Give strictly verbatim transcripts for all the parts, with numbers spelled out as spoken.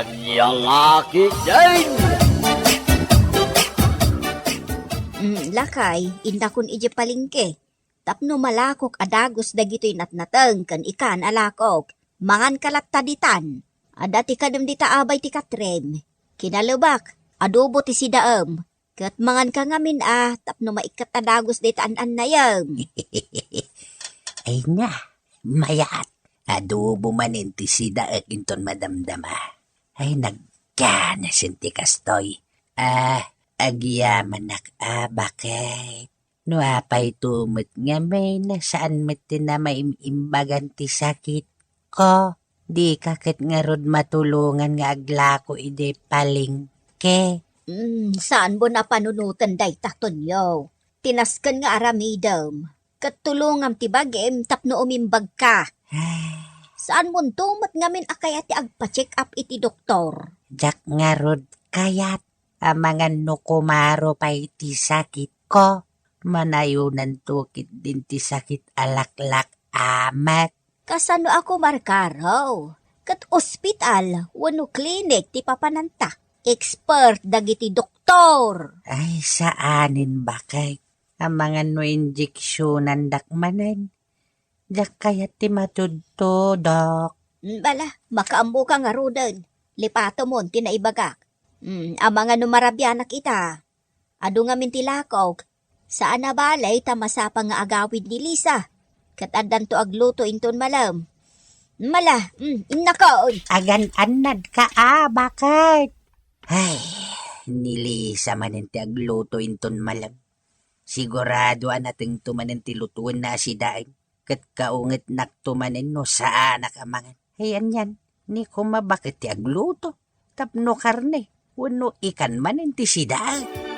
Lalaki din! Mm, lakay, innakon idiay palengke. Tapno malakok a dagus dagitoy natnateng ken ikan a lakok, manganka latta ditan. Adda ti kadem dita abay ti Katrin. Kinalebak, adobo ti sidaem. Ket manganka ngamin a tapno maikkat a dagus dayta an-annayem. Ay na, mayat. Adobo manen ti sidaek inton madamdama. Ay, nagkanasen ti kastoy. Ah, agyamanak a baket. No apay to met ngamin, saan met ti namaim-imbagan ti sakitko? Dika ket ngarud matulongan nga aglako idiay palengke? Mm, saanmo a panunoten dayta, Tonyo. Tinasken nga aramidem, ket tulongam ti bagim tapno umimbagka. Ay. Saanmonto met ngamin a kayat ti agpa-check up iti doktor? Diak ngarud kayat. Amangan no kumaro pay ti sakitko, manayonanto ketdin ti sakit a laklak amek. Kasano a kumarkaro? Ket ospital wenno klinik ti papananta. Expert dagiti doktor. Ay, saanen, baket. Amangan no injeksionandak manen. Diak kayat ti matudtudok. Mm, bala, makaammoka ngaruden. Lipatemon ti naibagak. Mm, amangan no marabianak ita. Adu ngamin ti lakok. Saan a bale ta masapa nga agawid ni Lisa. Ket addanto agluto inton malem. Mala, mm, innakon. Agan-annadka a, baket. Ay, ni Lisa manen ti agluto inton malem. Sigurado a natengto manen ti lutoenna a sidaen, ket kaungetnakto manen no saanak a mangan. Ay, anian, ni koma baket ti agluto, tapno karne, wenno ikan manen ti sidaen.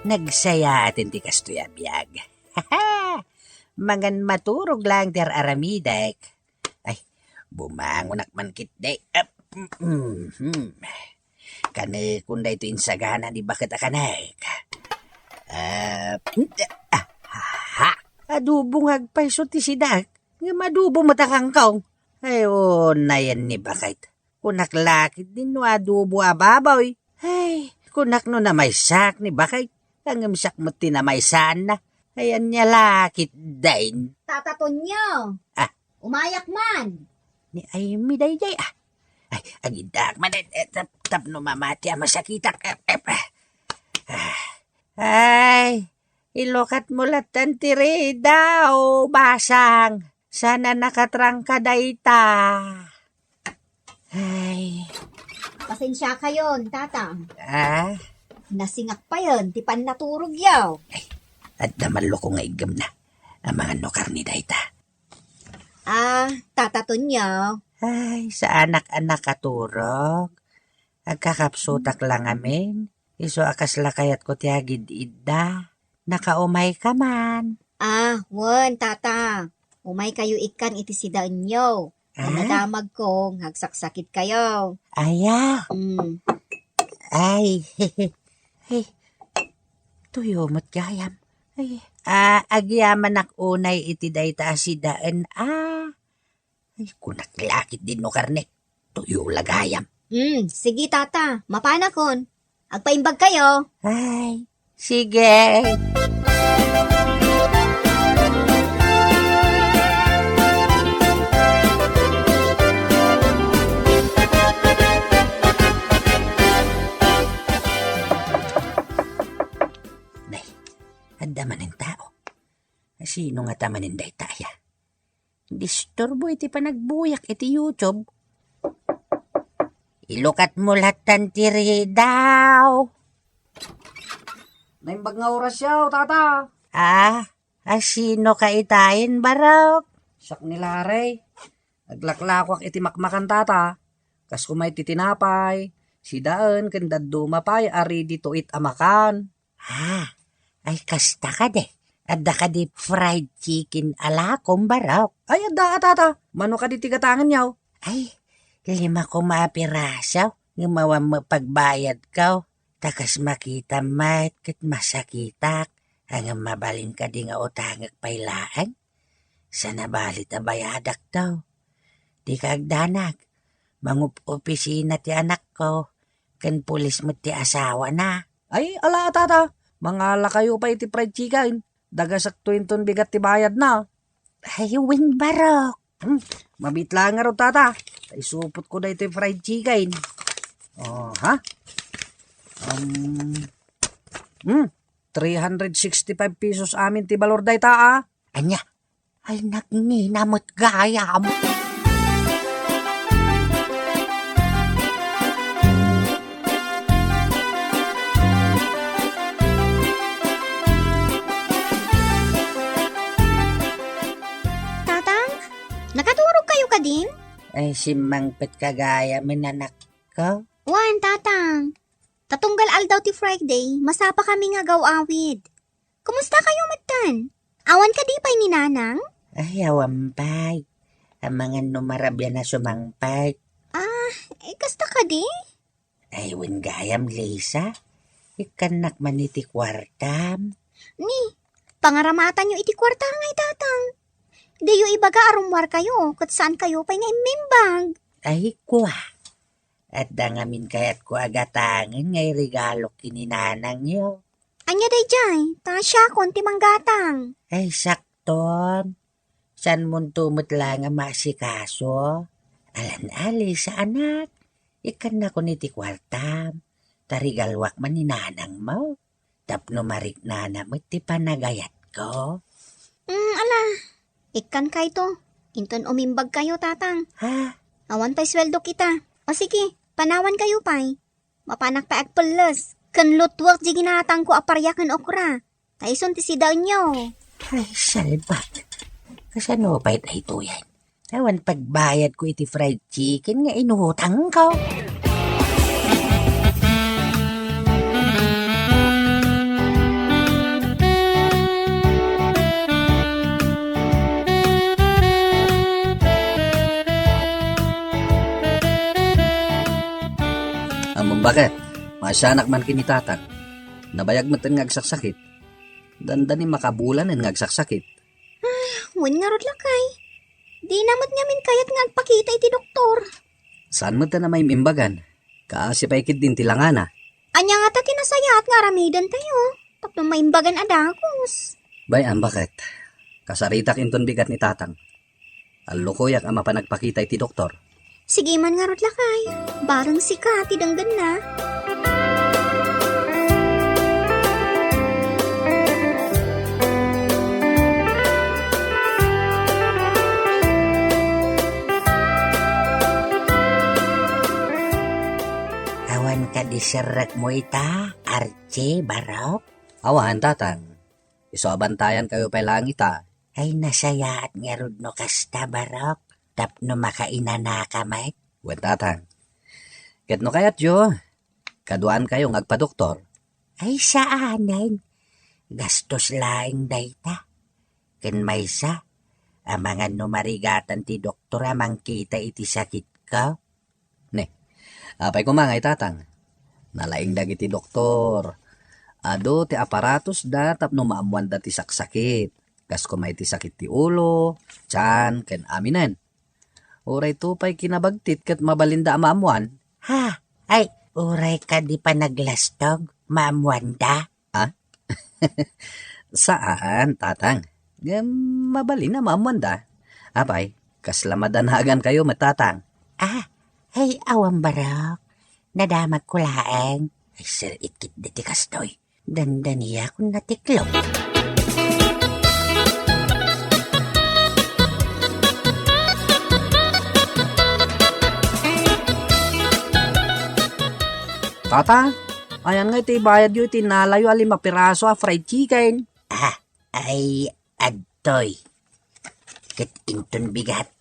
Nagsayaaten ti kastoy a biag. Mangan maturog laeng ti ar-aramidek. Ay, bumangonak man ketdi. Ap, mm, mm. Kanekon daytoy insagana ni baket a kanek. Ap, ah, ha, ha. Adobo nga agpayso ti sidaek. Ngem adobo met a kangkong. Ay, unayen ni baket. Kunak la ketdin no adobo a baboy. Ay, kunak no namaysaak ni baket. Ngem siak met ti namaysaanna. Ay, ania la ketdin? Tata Tonyo. Ah. Umayak man. Ni Aimee daydiay, ah. Ay, agiddaak man, eh, eh, tap-, tapno mamati a masakitak. Eh, eh, eh. Ah. Ay, ilukatmo lattan ti rida, o basang. Saan a nakatrangka dayta. Ay. Pasensiakayon, Tata. Ah? Nasingak payen ti pannaturogyo. Ay, adda malluko nga iggemna. Amangan no karne dayta. Ah, Tata Tonyo. Ay, saanak a nakaturog. Agkakapsutak la ngamin. Isu a kasla kayatko ti agid-idda. Nakaumayka man. Ah, wen, Tata. Umaykayo ikkan iti sidaenyo. Ah? Nadamagko nga agsaksakitkayo. Aya. Mm. Ay. Ay. Tuyo met gayam. Ay. Ah, agyamanak unay iti dayta a sidaen, ah. Ay, kunak la ketdin no karne. Tuyo la gayam. Hmm, sige, Tata. Mapanakon. Agpaimbagkayo. Ay, sige. Nay, adda manen tao. Sino ngata manen dayta aya? Disturbo iti panagbuyak iti YouTube. Ilukatmo lattan ti ridaw. Naimbag nga orasyo, Tata. Ah, asinoka itayen, Barok? Siak ni Larry. Aglaklakoak iti makmakan, Tata. Kas koma iti tinapay, sidaen, ken dadduma pay a ready to eat a makan. Ah, ay kasta kadi. Adda kadi fried chicken a lakom, Barok? Ay, adda, a, Tata. Mano kadi ti gatangenyo? Ay, lima koma a piraso. Ngem awan met pagbayadko. Ta kas makitam met ket masakitak, ngem mabalin kadi nga utangek pay laeng? Saan a bali ta bayadak to. Dika agdanag. Mangup-opisina ti anakko, ken pulis met ti asawana. Ay, ala, tata. Mangalakayo pay iti fried chicken. Dagasakto inton bigat ti bayadna. Ay, wen, barok. Hmm, mabiit laeng ngarud, tata. Ta isupotko daytoy fried chicken. Oh, ha? Um, hmm, three hundred sixty-five pesos amin ti balor dayta, a. Ania? Ay, nagngina met gayam. Tatang, nakaturogkayo kadin? Ay, simmangpetka gayam, anakko. Wen, Tatang. Ta tunggal aldaw ti Friday, masapakami nga agaw-awid. Kumustakayo metten? Awan kadi pay ni Nanang? Ay, awan pay. Amangan no marabian a sumangpet. Ah, eh, kasta kadi? Ay, wen gayam, Lisa. Ikkannak man iti kuartam. Ni, pangaramatanyo iti kuarta ngay, Tatang. Diyo ibaga a rummuarkayo, ket saankayo pay nga immimbag. Ay, kua. Adda ngamin kayatko a gatangen nga iregalok ken ni Nanangyo. Ania daydiay? Ta siakon ti manggatang. Ay, sakton. Saanmonto met la nga maasikaso? Alan ali, saanak. Ikkannakon iti kuartam. Ta regaluak man ni Nanangmo. Tapno mariknana met ti panagayatko. Mm, ala, ikkankayto. Inton umimbagkayo, Tatang. Ha? Awan pay sueldok ita. O sige, panawankayo pay. Mapanak pay agpelles. Ken lutuek di ginatangko a paria ken okra. Ta isun ti sidaenyo. Ay, salbag. Kasano pay daytoyen? Awan pagbayadko iti fried chicken nga inutangko. Ammom baket, maasianak man ken ni Tatang. Nabayag metten nga agsaksakit. Dandani makabulanen nga agsaksakit. Ah, wen ngarud lakay. Dina met ngamin kayat nga agpakita iti doktor. Saan met a maim-imbagan? Kaasi pay ketdin ti langana. Ania ngata ti nasayaat nga aramidentayo? Tapno maimbagan a dagus. Bay-am baket. Kasaritak inton bigat ni Tatang. Allukoyak a mapan agpakita iti doktor. Sige man ngarud lakay. Bareng sika ti denggenna. Awan kadi serrekmo ita, Archie, barok? Awan, Tatang. Isu a bantayankayo pay laeng ita. Ay, nasayaat ngarud no kasta, barok, tapno makainanaka met. Wen, Tatang. Ket no kayatyo, kaduaankayo nga agpadoktor. Ay, saanen. Gastos laeng dayta. Ken maysa, amangan no marigatan ti doktor a mangkita iti sakitko. Ne, apay koma ngay, Tatang? Nalaing dagiti doktor. Adu ti aparatosda tapno maammoanda ti saksakit. Kas koma iti sakit ti ulo, tiyan, ken aminen. Uray to pay kinabagtit ket mabalinda a maammoan. Ha? Ay, uray kadi panaglastog, maammoanda? Ah? Saan, Tatang. Ngem mabalin a maammoanda. Apay, kasla madanagankayo met, Tatang? Ah, ay, awan barok. Nadamagko laeng. Ay, sir, itkit diti kastoy. Dandaniakon natiklop. Tata, ayan nga iti bayadyo iti nalayo a lima piraso a fried chicken. Ah, ay, adtoy. Ket inton bigat,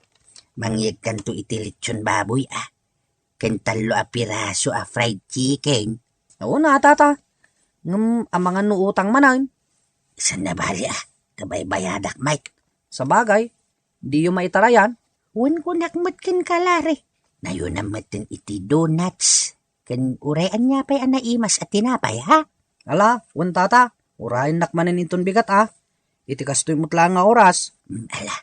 mangyegkanto iti lechon baboy, ah. Ken tallo a piraso a fried chicken. Una, Tata. Ngem amangan no utang manen. Saan a bali, ah. Kabaybayadak, Mike. Sabagay, diyo maitarayan. Wen kunak met ken kalari. Nayonam metten iti donuts. Ken uray ania pay a naimas a tinapay, ha? Ala, wen tata, urayennak manen inton bigat, a. Iti kastoy met laeng nga oras. Mm, ala,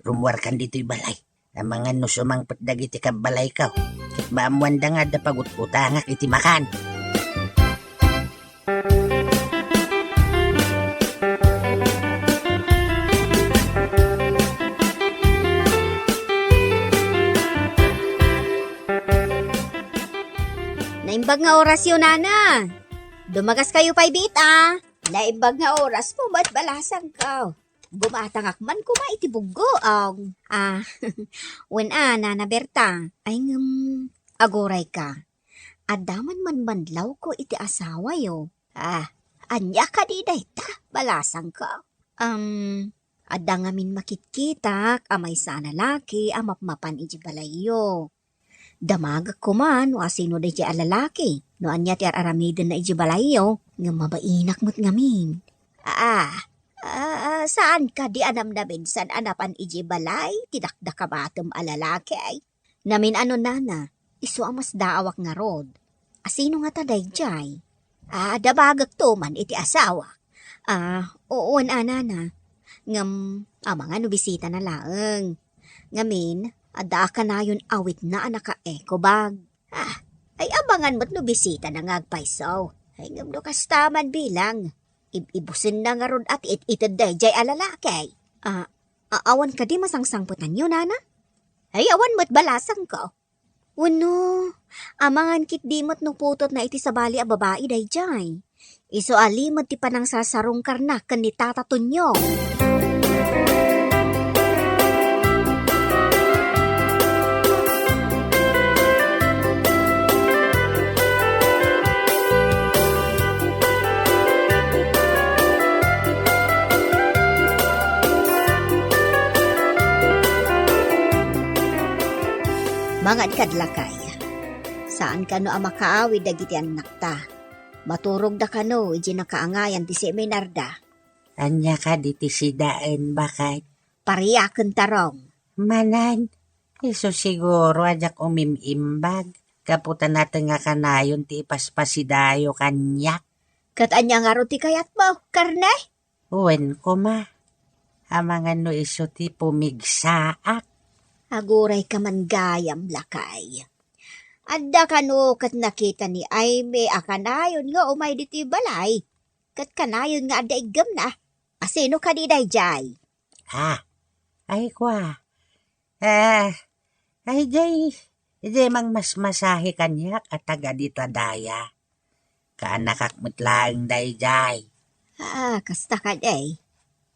rumuarkan ditoy balay. Amangan no sumangpet dagiti kabbalayko. Ket maammoanda nga adda pagut-utangak iti makan. Naimbag nga orasyo, nana. Dumagaskayo pay biit, a. Naimbag nga orasmo met, balasangko. Gumatangak man koma iti buggoong. A, wen a, Nana Berta. Ay, ngem, agurayka. Adda man manmanlawko iti asawayo. A, ania kadi dayta, balasangko? Am, adda ngamin makitkitak a maysa a lalaki a mapmapan iti balayyo. Damagek koma no asino daydiay a lalaki, no ania ti ar-aramidenna idiay balayyo, ngem mabainak met ngamin. A, a, saan kadi a namnamaen a napan idiay balay ti dakdakamatem a lalaki? Namin-ano, nana, isu a masdaawak ngarud. Asino ngata daydiay? A, damagekto man iti asawa. A, wen a, nana. Ngem, amangan no bisitana laeng. Ngamin, adda a kanayon awitna a naka-eco bag. A, ay, amangan met no bisitana nga agpayso. Ay, ngem no kasta man bilang, ib-ibusenna ngarud a ti it-ited daydiay a lalaki. A, a, awan kadi masangsangpetanyo, nana? Ay, awan met, balasangko. Wenno, amangan ketdi met no putotna iti sabali a babai daydiay. Isu a limed ti panangsasarungkarna ken ni Tata Tonyo. Mangan kad lakay. Saan kano a makaawid dagiti annakta. Maturogda kano idiay nakaangayan ti seminarda. Ania kadi ti sidaen, baket? Pariaken, tarong. Manen, isu siguro a diak umim-imbag, gapu ta nateng a kanayon ti ipaspasidayo kaniak. Ket ania ngarud ti kayatmo, karne? Wen koma, amangan no isu ti pumigsaak. Agurayka man gayam, lakay. Adda kano ket nakita ni Aimee a kanayon nga umay ditoy balay, ket kanayon nga adda iggemna. Asino kadi daydiay? A, ay kua. A, ay, diay, diay mangmasmasahe kaniak a taga dita daya. Kaanakak met laeng daydiay. A, kasta kadi.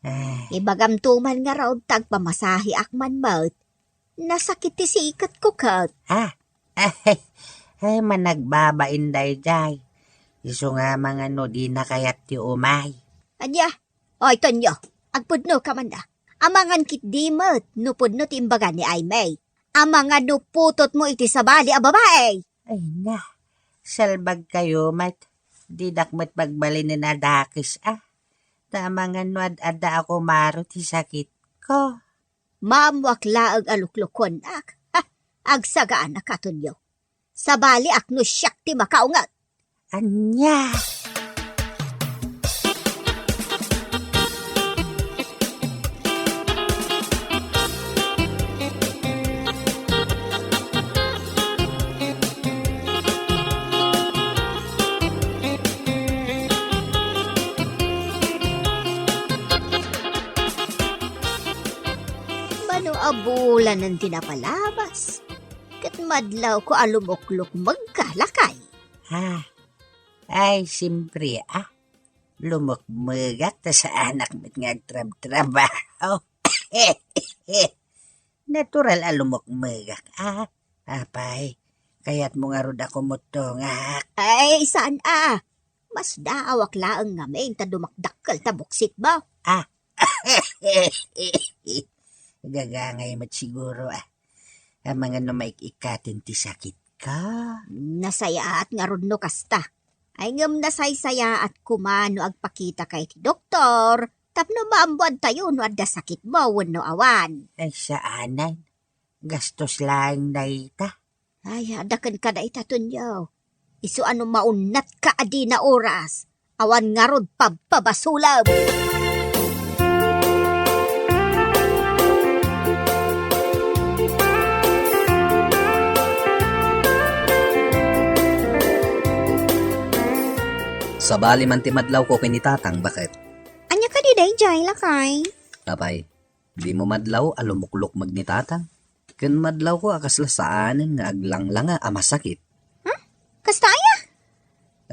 A. Ibagamto man ngarud ta agpamasaheak man met. Nasakit ti siketko ket. A, ay, ay, managbabain daydiay. Isu nga amangan no dina kayat ti umay. Ania? Oy, Tonyo, agpudnoka man da. Amangan ketdi met no pudno ti imbaga ni Aimee. Amangan no putotmo iti sabali a babai. Ay na, salbagkayo met. Didak met pagbalinen a dakes a. Ta amangan no ad-adda a kumaro ti sakitko. Maammoak laeng a luklukuennak. Ha, agsagana, Katonyo. Sabaliak no siak ti makaunget. Ania? Mano a bulanen ti napalabas, ket madlawko a lumuklukmegka, lakay. Ha? Ay, siempre, a. Lumukmegak ta saanak met nga agtrabtrabaho. Natural a lumukmegak, a. Apay, kayatmo ngarud a kumuttongak? Ay, saan a. Masdaawak laeng ngamin ta dumakdakkel ta buksitmo. A. Gagangay met siguro, a. Amangan no maik-ikkaten ti sakitko. Nasayaat ngarud no kasta. Ay, ngem nasaysayaat koma no agpakitaka iti doktor tapno maammoantayo no adda sakitmo wenno awan. Ay, saanen. Gastos laeng dayta. Ay, adda kenka dayta, Tonyo. Isu a no maunnatka a dina oras, awan ngarud pabpabasolem. Sabali man ti madlawko ken ni Tatang, baket. Ania kadi daydiay, lakay? Apay, dimo madlaw a lumuklukmeg ni Tatang? Ken madlawko a kasla saanen nga aglanglanga a masakit. Ha? Kasta aya?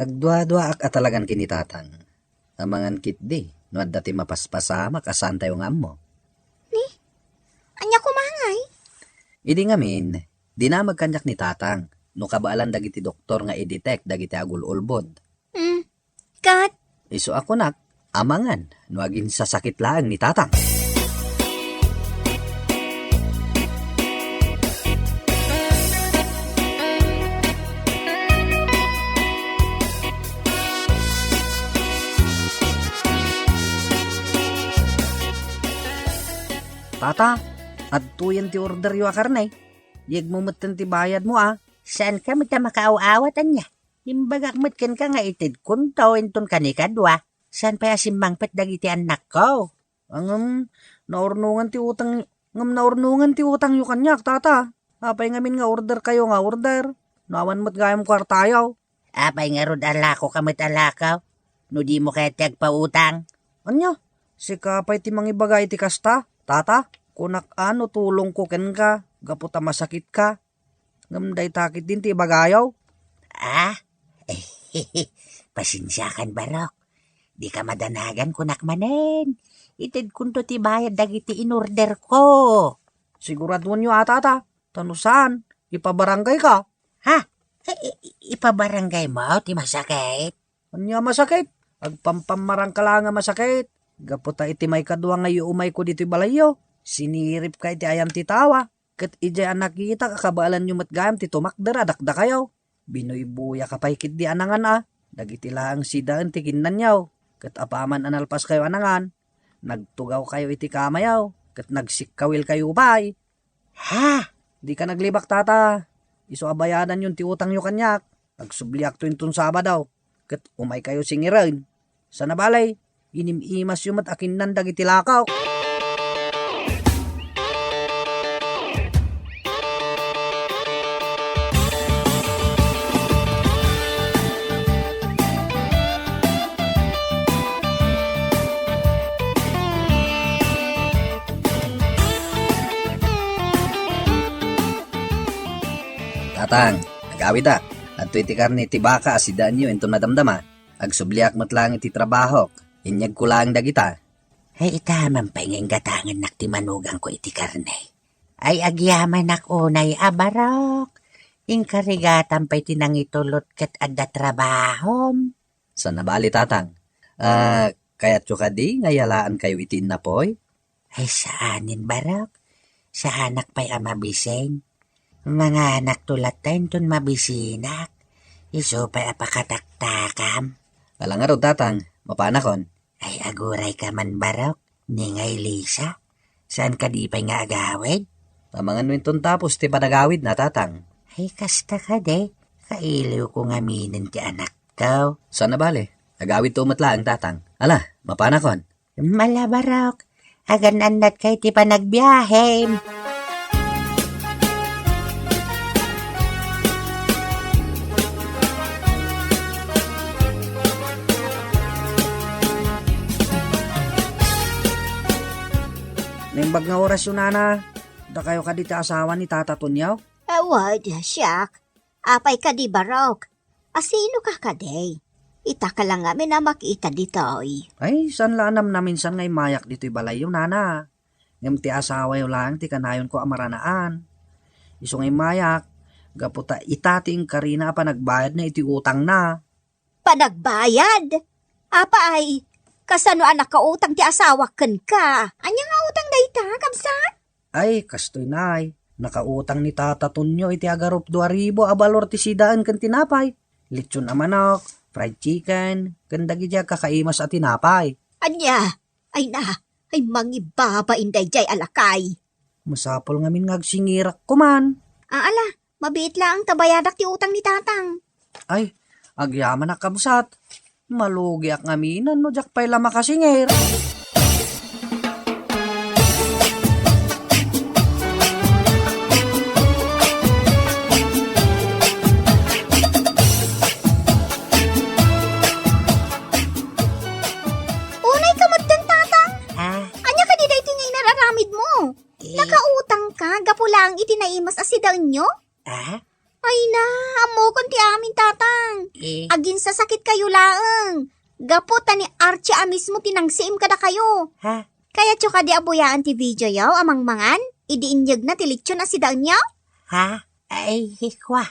Agduaduaak a talagan ken ni Tatang. Amangan ketdi, no adda ti mapaspasamak a saantayo nga ammo. Ni? Ania koma ngay? Idi ngamin, dinamag kaniak ni Tatang, no kabaelan dagiti doktor nga i-detect dagiti agul-ulbod. Hmm. Ket? Isu a kunak, amangan no aginsasakit laeng ni Tatang. Tata, adtoyen ti orderyo a karne. Yegmo metten ti bayadmo a. Saanka met a makaaw-awat, ania? Imbagak met kenka nga itedkonto inton kanikadua. Saan pay a simmangpet dagiti annakko? Ngem naurnongan ti utang, ngem naurnongan ti utangyo kaniak, Tata. Apay ngamin nga orderkayo nga order? No awan met gayam kuartayo. Apay ngarud a lakoka met a lako? No dimo kayat ti agpautang? Ania? Sika pay ti mangibaga iti kasta, Tata? Kunak a no tulongko kenka, gapu ta masakitka. Ngem dayta ketdin ti ibagayo. Ah? Pasensiakan, Barok. Dika madanagan kunak manen. Itedkonto ti bayad dagiti inorderko. Siguraduenyo a, Tata, ta no saan, ipabarangayka. Ha? I-, i-, ipabarangaymo ti masakit? Ania masakit? Agpampammarangka laeng a masakit. Gapu ta iti maikadua nga iumayko ditoy balayyo, siniripka iti ayan ti tawa. Ket idiay a nakitak a kabaelanyo met gayam ti tumakder a dakdakayo, binuybuyaka pay ketdi a nangan a dagiti laeng sidaen ti kinnanyo. Ket apaman a nalpaskayo a nangan, nagtugawkayo iti kamayo ket nagsikkawilkayo pay. Ha? Dika naglibak, Tata. Isu a bayadanyon ti utangyo kaniak. Agsubliakto inton Sabado, ket umaykayo singiren. Sana balay, inim-imasyo met a kinnan dagiti lakok. Tatang, agawidak. Adtoy ti karne ti baka a sidaenyo inton madamdama. Agsubliak met laeng iti trabahok. Inyegko laeng dagita. Ay, ita man pay nga inggatangennak ti manugangko iti karne. Ay, agyamanak unay a, Barok. Inkarigatam pay ti nangitulot ket adda trabahom. Sana bali, Tatang. Ah, kayatyo kadi nga yalaankayo iti innapoy? Ay, saanen, Barok. Saanak pay a mabisin. Manganakto latta inton mabisinak. Isu pay a pakataktakam. Ala ngarud, Tatang, mapanakon. Ay, agurayka man, Barok. Ni ngay Lisa, saan kadi pay nga agawid? Amangan no inton tapos ti panagawidna, Tatang. Ay, kasta kadi. Kailiwko ngaminen ti anakko. Sana bale, agawidto met laeng, Tatang. Ala, mapanakon. Ala, Barok, agan-annatka iti panagbiahem. Naimbag nga orasyo, Nana. Dakayo kadi ti asawa ni Tata Tonio? Awan, siak. Apay kadi, Barok? Asinoka kadi? Itaka la ngamin a makita ditoy. Ay, saan la a namnaminsan nga immayak ditoy balayyo, Nana. Ngem ti asawayo laeng ti kanayonko a maranaan. Isu nga immayak, gapu ta ita ti inkarina a panagbayadna iti utangna. Panagbayad? Apay, kasano a nakautang ti asawak kenka? Ania nga utang dayta, kabsat? Ay, kastoy, Nay. Nakautang ni Tata Tonio iti agarup dua ribu a balor ti sidaen ken tinapay, litson a manok, fried chicken, ken dagiti agkakaimas a tinapay. Ania? Ay na, ay mangibabain daydiay a lakay. Masapul ngamin nga agsingirak koman. Aala, mabiit laeng ta bayadak ti utang ni Tatang. Ay, agyamanak, kabsat. Malugiak ngamin no diak pay la makasinger. Unay ka metten, Tatang? Ah? Ania kadi daytoy nga inararamidmo? Eh. Nakautang ka gapu laeng iti naimas a sidaenyo? Ah? Ay na, ammokon ti amin, Tatang. Eh. Aginsasakit kayo laeng. Gapu ta ni Archie a mismo ti nangsiim kadakayo. Ha? Kayatyo kadi a buyaan ti video yaw a mangmangan? Idi inyegna ti litson a sidaenyo? Ha? Ay, hikwa.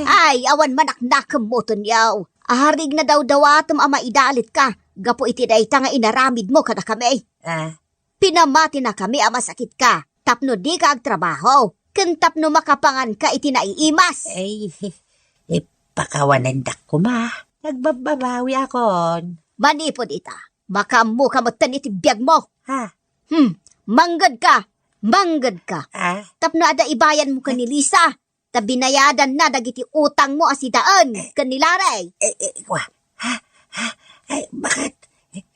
Ay, awan manaknakemmo, Tonyo. Aharigna dawdawatem a maidalit ka gapu iti dayta nga inaramidmo kadakami. Ah. Pinamatinakami a masakitka tapno dika agtrabaho ken tapno makapanganka iti naiimas. Ay, ipakawanendak koma. Nagbabbabawi akon. Manipud ita, makaammoka metten iti biagmo. Ha? Hmm, manggedka, manggedka. Ah? Tapno adda ibayanmo ken ni Lisa. Ta binayadanna dagiti utangmo a sidaen ken ni Larry. Eh, eh, wa-, ha? Ha? Ay, bakit?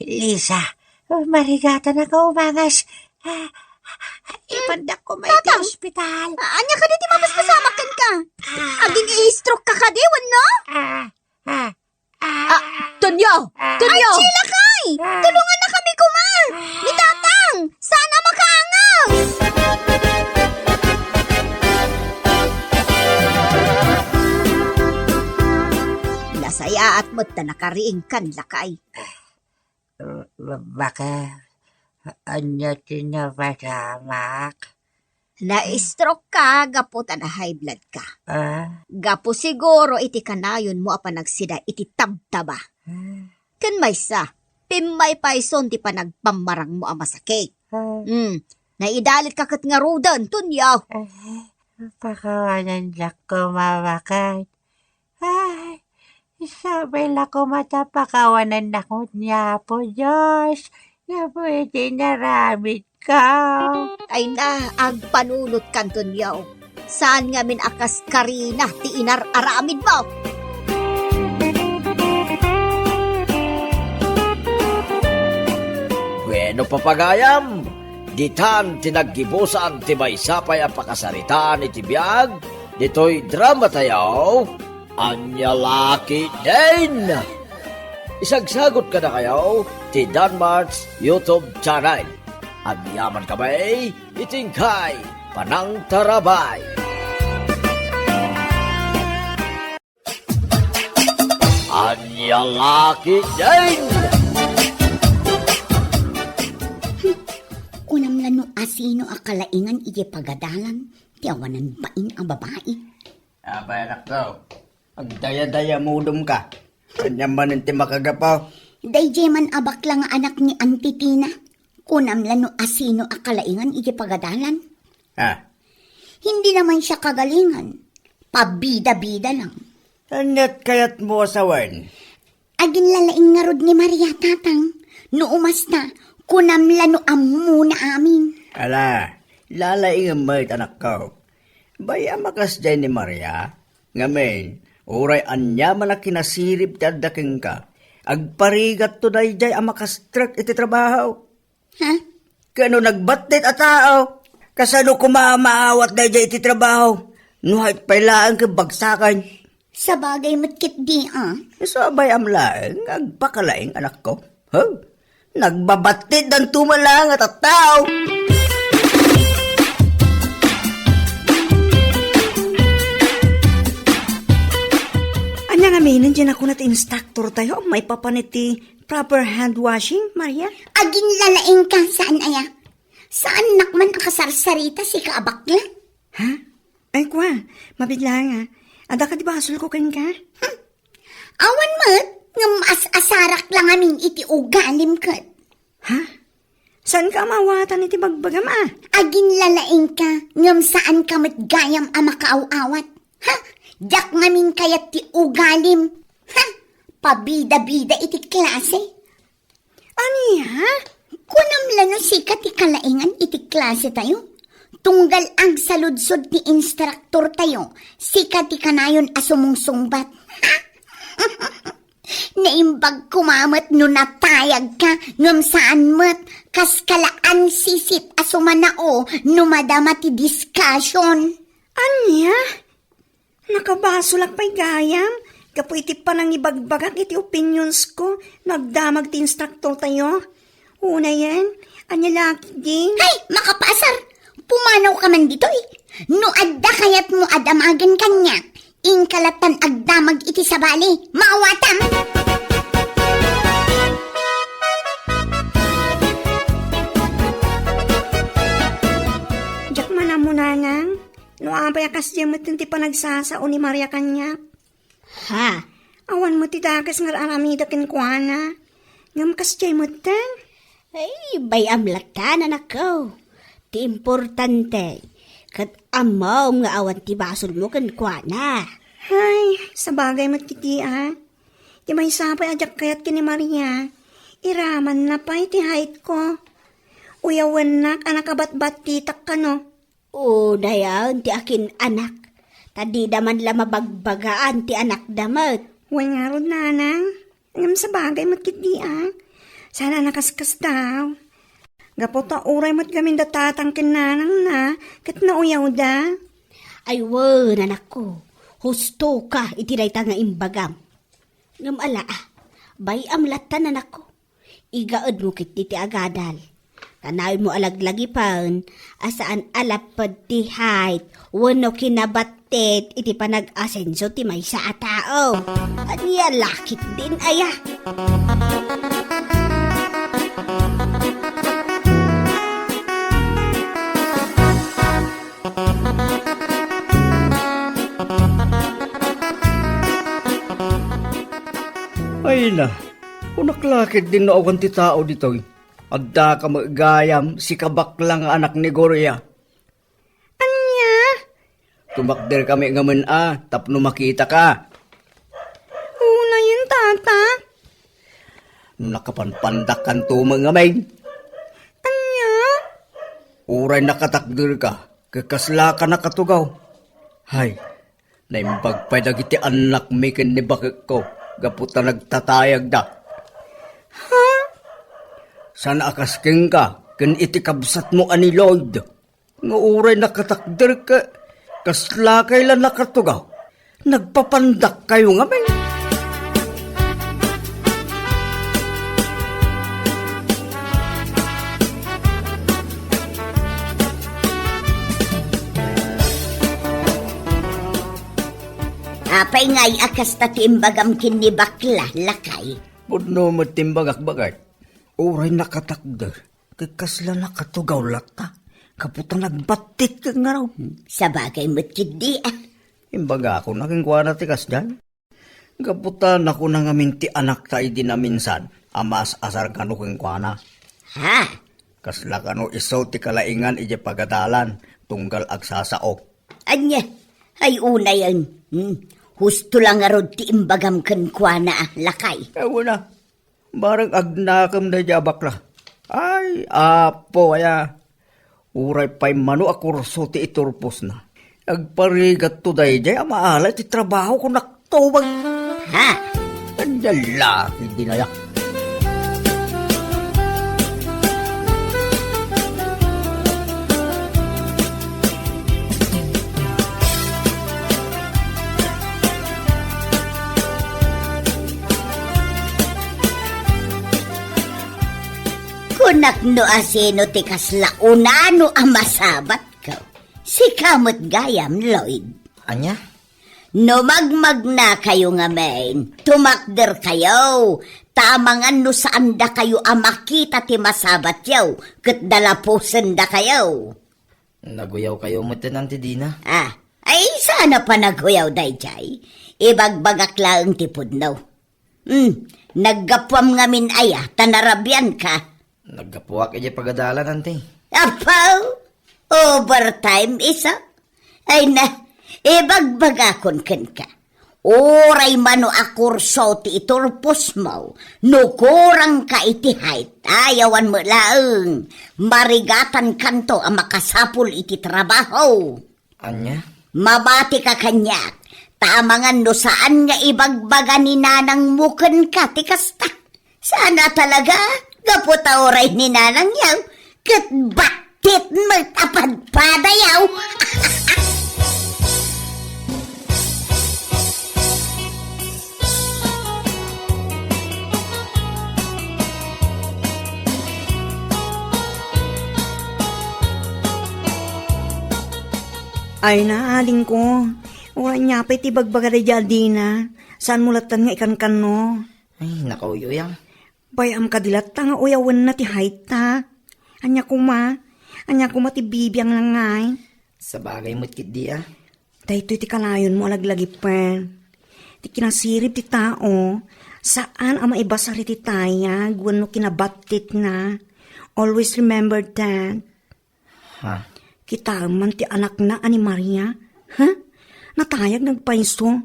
Lisa, marigatan ako umangas. Ah, ipandak ko may Tatang, ospital. Ah, ania kadi ti mapaspasamak kenka? Ah. Agin-i-stroke ka kadi, wenno? Ah, ah, Ah, Tonyo! Tonyo! Ay, Chilakay! Tulungan na kami kuma! Ni Tatang! Sana makaangaw! Nasayaat met ta nakariingkan, lakay. Ba-, baka, anya ti napasamak? Na-stroke ka gapu ta na-high blood ka. Ah? Gapu siguro iti kanayonmo a panagsida iti tabtaba. Ah? Ken maysa, pimmaypayson ti panagpammarangmo a masakit. Ah? Hmm, naidalit ka ket ngaruden, Tonyo. Ah, pakawanan diak kumawakan. Ay, isabay la koma ta pakawanannak ni Apo Dios, gapu iti inaramidko. Ay na, agpanunotkan, Tonyo. Saan ngamin a kas Karina ti inar-aramidmo? Bueno, papagayam, ditan ti naggibusan ti maysa pay a pakasaritaan iti biag ditoy drama tayo. Ania la ketdin? Isagsagut kadakayo ti Danmart's YouTube channel. Agyaman kami iti inkay panangtarabay. Ania la ketdin? Kunam la no asino a kalaingan iti pagadalan ti awanan bain a babai. Apay, anakko, agdayadayamudom ka. Ania manen ti makagapu? Daydiay man a bakla nga anak ni Auntie Tina. Kunam la no asino a kalaingan iti pagadalan. Ah. Hindi naman siya kagalingan. Pabida-bida lang. Ania't kayatmo a sawen? Aginlalaing ngarud ni Maria, Tatang. No umasta, kunam la no ammona amin. Ala, lalaingem met, anakko. Bay-am a kasdiay ni Maria, ngamin, uray aniaman a kinasirib ti adda kenka, agparigatto daydiay a makastrek iti trabaho. Ha? Ken no nagbattit a tao, kasano koma a maawat daydiay iti trabaho? No hayt pay laeng ket bagsaken. Sabagay met ketdi, a. Isu a bay-am laeng nga agpakalaing, anakko. Huh? Nagbabattit danto man laeng a tattao. Ania ngamin diay nakuna ti instructor tayo, maipapan iti proper hand washing, Maria? Aginlalaingka, saan aya? Saannak man a kasarsarita, sika a bakla? Ha? Ay, kua, mabiit laeng, a. Adda kadi basolko kenka? Hmm. Awan met, ngem as-asarak la ngamin iti ugalim ket. Ha? Saanka a maawatan iti bagbagam, a? Aginlalaingka, ngem saanka met gayam a makaaw-awat. Ha? Diak ngamin kayat ti ugalim. Ha? Pabida-bida iti klase. Ania? Kunam la no sika ti kalaingan iti klase tayo? Tunggal agsaludsod ti instructor tayo, sika ti kanayon a sumungsungbat. Ha? Naimbag koma met no natayagka, ngem saan met, kas kala ansisit a sumanao no madama ti discussion. Ania? Nakabasolak pay gayam, gapu iti panangibagbagak iti opinionsko no agdamag ti instructortayo. Unayen, ania la ketdi? Hay, makapaasar! Pumanawka man ditoy. No adda kayatmo a damagen kaniak, inka lattan agdamag iti sabali. Maawatam! Diak man ammo, nanang, no apay a kasdiay met ti panagsasao ni Maria kaniak. Ha? Awan met ti dakes nga ar-aramida kenkuana. Ngem kasdiay metten? Ay, bay-am latta, anakko. Ti importante, ket ammom nga awan ti basolmo kenkuana. Ay, sabagay met ketdi, a. Ti maysa pay a diak kayat ken ni Maria, iramanna pay ti haitko. Uyawennak a nakabatbattitak kano. Unayen ti akin-anak, ta dida man la mabagbagaan ti anakda met. Wen ngarud, nanang. Ngem sabagay met ketdi, a. Saan a nakaskasdaaw. Gapu ta uray met gamin da tatang ken nanangna, ket nauyawda. Ay wen, anakko, hustoka iti dayta nga imbagam. Ngem ala, a, bay-am lattan, anakko. Igaedmo ketdi ti agadal. Kanayon mo a laglagipen a saan a lapped ti height wenno kinabattit iti panag-asenso ti maysa a tao. Ania la ketdin aya? Ay na, kunak la ketdin no awan ti tao ditoy. Addaka met gayam, sika bakla nga anak ni Gloria. Ania? Tumakderkami ngamin a, tapno makitaka. Unayen, tata. No nakapanpandakkanto met ngamin. Ania? Uray nakatakderka, ket kaslaka nakatugaw. Hay, naimbag pay dagiti annakmi ken ni bakekko gapu ta nagtatayagda. Ha? Saan a kas kenka ken iti kabsatmo a ni Lloyd. Nga uray nakatakder ket kaslakay la nakatugaw. Nagpapandakkayo ngamin. Apay ngay a kasta ti imbagam ken ni bakla, lakay? Pudno met ti imbagak, baket. Uray nakatakder, ket kasla nakatugaw latta, gapu ta nagbattit ket ngarud. Sabagay met ketdi, a. Imbagakon a kenkuana ti kasdiay. Gapu ta nakuna ngamin ti anakta idi naminsan a maas-asar kano kenkuana. Ha? Kasla kano isu ti kalaingan idiay pagadalan tunggal agsasao. Ania? Ay, unayen. Hmm. Husto la ngarud ti imbagam kenkuana, a, lakay. Awan a. Bareng agnakem daydiay a bakla. Ay, Apo, aya. Uray pay mano a kurso ti iturposna. Agparigatto daydiay a maala iti trabaho, kunakto, bag-, ha? Ania la ketdin aya? Kunak no asino ti kasla unano a masabatko. Sika met gayam, Lloyd. Ania? No magmagnakayo ngamin, tumakderkayo, ta amangan no saandakayo a makita ti masabatyo, ket dalapusendakayo. Naguyawkayo metten, Auntie Dina. Ah, ay, saan a panaguyaw daydiay? Ibagbagak laeng ti pudno. Hmm, naggapuam ngamin aya, ta narabianka. Naggapuak idiay pagadalan, Auntie. Apaw, overtime isu? Ay na, ibagbagakon kenka. Uray mano a kurso ti iturposmo, no kurangka iti height, ayawan met laeng, marigatankanto a makasapul iti trabaho. Ania? Mabatika kaniak, Ta amangan no saan nga ibagbaga ni nanangmo kenka ti kasta. Saan a talaga, gapu ta uray ni nanangyaw, ket battit met a padpadayaw. Ay na, adingko. Uray nia pay ti bagbagada idiay adina. Saanmo latta nga ikankanno? Ay, nakauyuyang. Bay-am kadi latta nga uyawenna ti height ta. Ania koma? Ania koma ti bibiangna ngay? Sabagay met ketdi a. Daytoy ti kanayonmo a laglagipen. Ti kinasirib ti tao, saan a maibasar iti tayag wenno kinabattitna. Always remember that. Ha? Kitaem man ti anakna a ni Maria. Ha? Natayag nagpayso.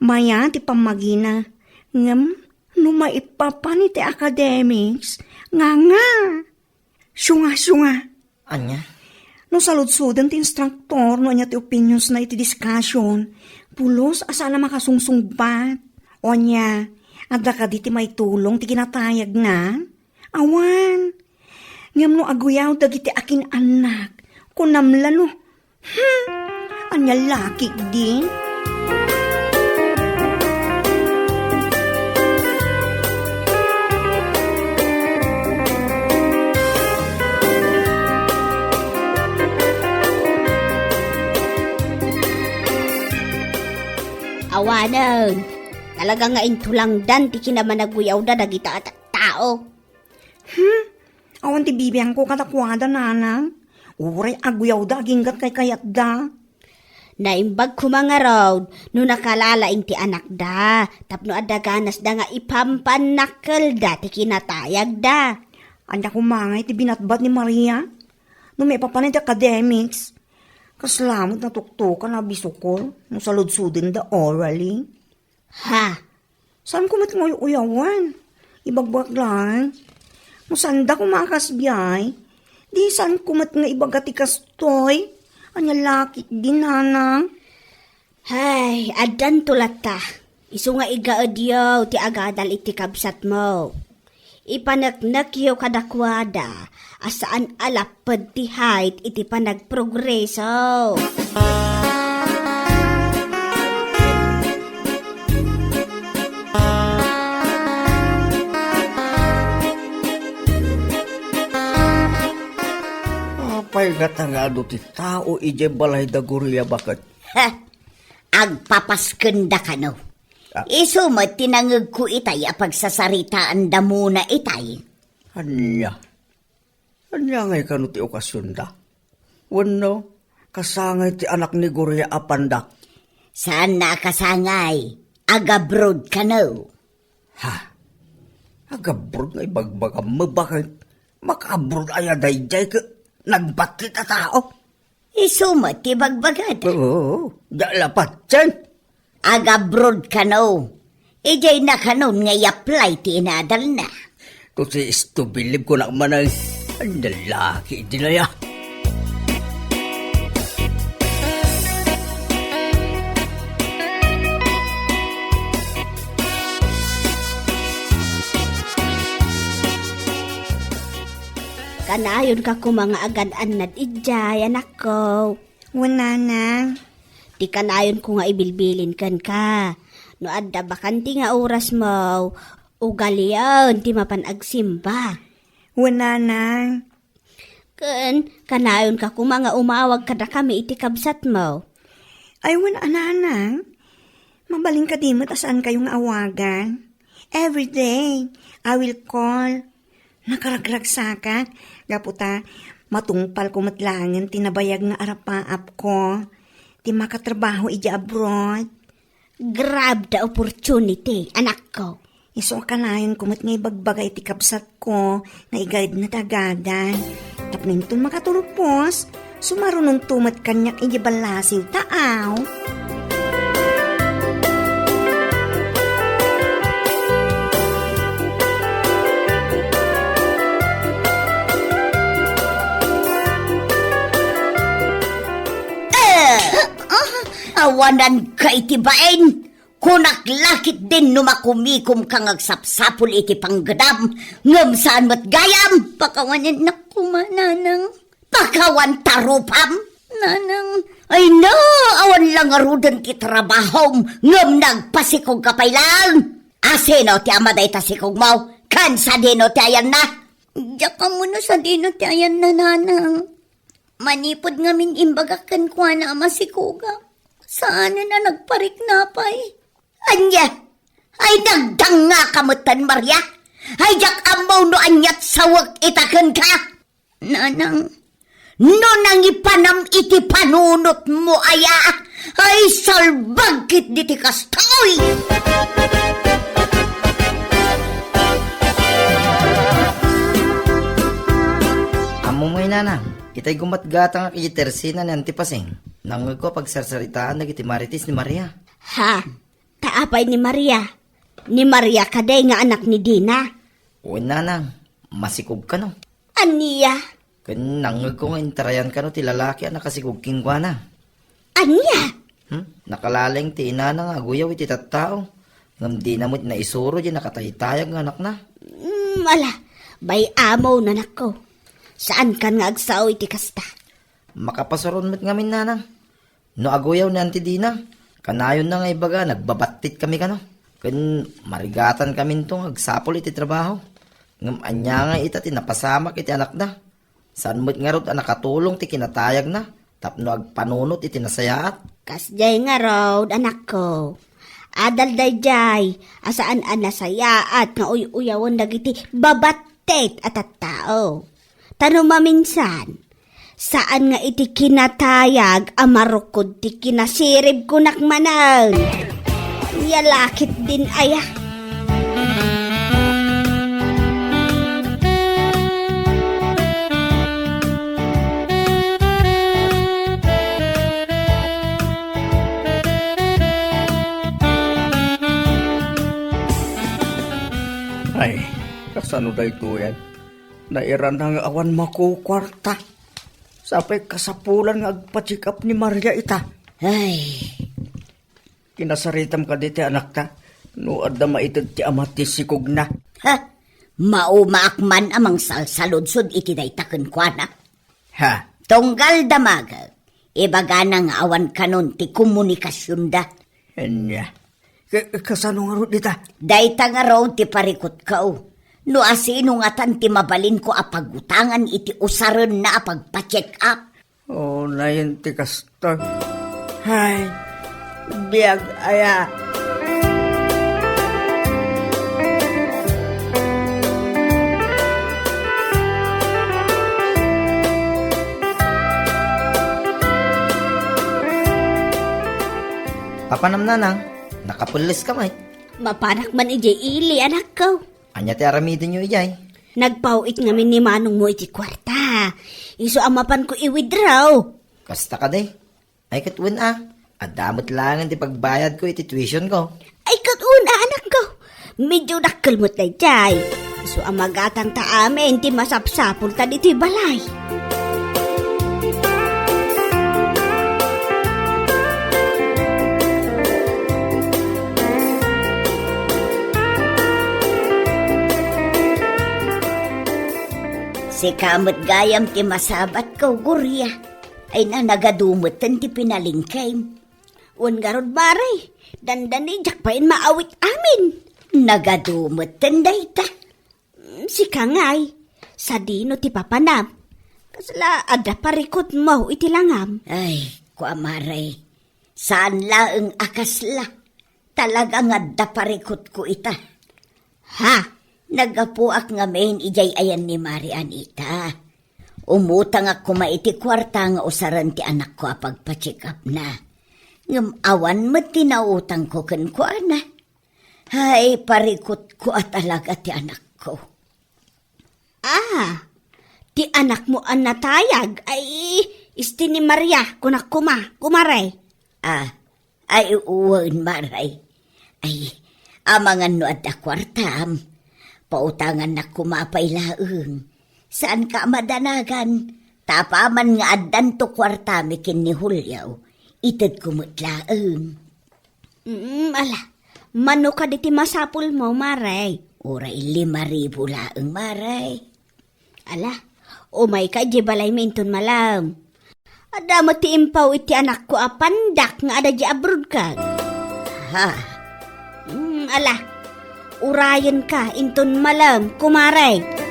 Mayan ti pammagina. Ngem no maipapan iti academics, nga nga. Siunga, siunga. Ania? No saludsoden ti instructor no ania ti opinionsna iti discussion, pulos a saan a makasungsungbat. O ania, adda kadi ti maitulong ti kinatayagna? Awan. Ngem no aguyaw dagiti akin-annak, kunam la no. Hmm, ania lakik di? Awanen, talaga nga intulangdan ti kinamanaguyawda dagita a tattao. Hmm? Awan ti bibiangko kadakuada, nanang. Uray aguyawda aginggat kaykayatda. Naimbag koma ngarud no nakalalaing ti anakda, tapno adda ganasda nga ipampannakelda ti kinatayagda. Ania koma ngay ti binatbat ni Maria? No maipapan iti academics, kasla met natuktokan a bisukol no saludsodenda orally. Ha? Saanko met nga uy-uyawan? Ibagbagak laeng. No saanda koma a kasdiay, di saanko met nga ibaga ti kastoy? Ania lakik di, nanang? Hay, addanto latta. Isu nga igaedyo ti agadal iti kabsatmo. Ipaneknekyo kadakuada a saan a lapped ti height iti panagprogreso. Apay ngata nga adu ti tao idiay balay da Gloria baket? Ha! Agpapaskenda kano. Ah. Isu met ti nangegko itay a pagsasaritaandamona itay. Ania? Ania ngay kano ti okasionda? Wenno, kasangay ti anak ni Gloria a panda? Saanna a kasangay. Agabroad kano. Ha? Agabroad nga ibagbagam, mabaket? Makaabroad aya daydiay ket nagbattit a tao? Isu met ti bagbagada. Oo, da lapat, Chen. Agabroad kano. Idiay na kanon nga i-apply ti inadalna. Kung si istu bilib ko na manang, ang lalaki di na ya. Kanayonka koma nga agan-annad idiay, anakko. Wen, nanang. Ti kanayonko nga ibilbilin kenka, no adda bakante nga orasmo, ugalion ti mapan agsimba. Wen, nanang. Ken kanayonka koma nga umawag kadakami iti kabsatmo. Ay, wen a, nanang. Mabalin kadi met a saankayo nga awagan. Every day, I will call. Nakaragragsakak, gapu ta matungpalko met laengen ti nabayag nga arapaapko, ti makatrabaho idiay abroad. Grab da opportunity, anakko. Isu a kanayonko met nga ibagbaga iti kabsatko nga igaedna ti agadal. Tapno inton makaturpos, sumarunonto met kaniak idiay ballasiw, taaw. Eh! Ah, Awananka iti bain. Kunak la ketdin no makumikomka nga agsapsapul iti panggedam, ngem saan met gayam. Pakawanennak koma, nanang. Pakawan ta rupam, nanang. Ay na, awan la ngaruden ti trabahom, ngem nagpasikogka pay laeng. A, sino ti ama dayta sikogmo? Ken sadino ti ayanna? Diak ammo no sadino ti ayanna, nanang. Manipud ngamin imbagak kenkuana a masikogak, saanen a nagparikna pay. Ania? Ay, nagdangngaka metten, Maria? Ay, diak ammo no aniat sawek ita kenka. Nanang, no nangipanam iti panunotmo aya, ay, salbag ketdi ti kastoy! Ammom ngay, nanang, itay gumatgatangak iti tersena ni Auntie Pasing, nangngegko a pagsarsaritaan dagiti marites ni Maria. Ha? Ta apay ni Maria? Ni Maria kadi nga anak ni Dina? Wen, nanang, masikog kano. Ania? Ken nangngegko nga intarayan kano ti lalaki a nakasikog kenkuana. Ania? Hmm? Nakalaleng ti inana nga aguyaw iti tattao. Ngem dina met naisuro diay nakataytayag nga anakna. Mm, ala, bay-amon, anakko. Saankan nga agsao iti kasta. Makapasuron met ngamin, nanang. No aguyaw ni Auntie Dina, kanayonna nga ibaga, nagbabattit kami kano. Ken marigatan kaminto nga agsapul iti trabaho. Ngem ania nga ita ti napasamak iti anakda? Saan met ngarud a nakatulong ti kinatayagna tapno agpanunot iti nasayaat? Kasdiay ngarud, anakko. Adal daydiay a saan a nasayaat nga uy-uyawen dagiti babattit a tattao. Ta no maminsan, saan nga iti kinatayag a marukod ti kinasirib kunak manen. Nia la ketdin aya. Ay, kasano daytoyen? Nairana nga awan makukuarta. Sapay kasapulan nga agpa-check up ni Maria ita. Ay. Kinasaritam kadi ti anakta no adda maited ti ama ti sikogna. Ha? Maumaak man a mangsalsaludsod iti dayta kenkuana. Ha? Tunggal damagek, ibagana nga awan kanon ti komunikasionda. Ania? Ka-, kasano ngarud ita? Dayta ngarud ti parikutko. No asino ngatan ti mabalinko a pagutangan iti usarenna a pagpa-check up? Oh, nayen ti kasta. Hay, biag aya. Papanam, nanang, nakapelles ka met. Mapanak man idiay ili, anakko. Ania ti aramidenyo idiay? Nagpaw-it ngamin ni manongmo iti kuarta. Isu a mapanko i-withdraw. Kasta kadi? Ay, ket wen a, adda met laengen ti pagbayadko iti tuitionko. Ay, ket wen a, anakko. Medio dakkel met daydiay. Isu a magatangta amin ti masapsapulta ditoy balay. Sika met gayam ti masabatko, Gloria. Ay na, nagadu metten ti pinalingkem. Wen ngarud, Mare, dandani, diak pay maawit amin. Nagadu metten dayta. Mm, sika ngay, sadino ti papanam? Kasla adda parikutmo iti langam? Ay, kua, Mare, saan laeng a kasla. Talaga nga adda parikutko ita. Ha? Naggapuak ngamin idiay ayan ni Mare Anita. Umutangak koma iti kuarta nga usaren ti anakko a pagpa-check-upna. Ngem awan met ti nautangko kenkuana. Hay, parikutko a talaga ti anakko. Ah, ti anakmo a natayag, ay, isti ni Maria, kunak koma, kumare. Ah, ay, wen, Mare. Ay, amangan no adda kuartam. Pautangannak koma pay laeng. Saanka a madanagan. Ta apaman nga addanto kuartami ken ni Julio, Itedko met laeng. Mm, ala, mano kadi ti masapulmo, Mare? Uray lima ribu laeng, Mare. Ala, umayka idiay balaymi inton malem. Adda met ti impaw iti anakko a pandak nga adda idiay abroad ket. Ha? Hmm, ala, urayenka inton malem, kumare.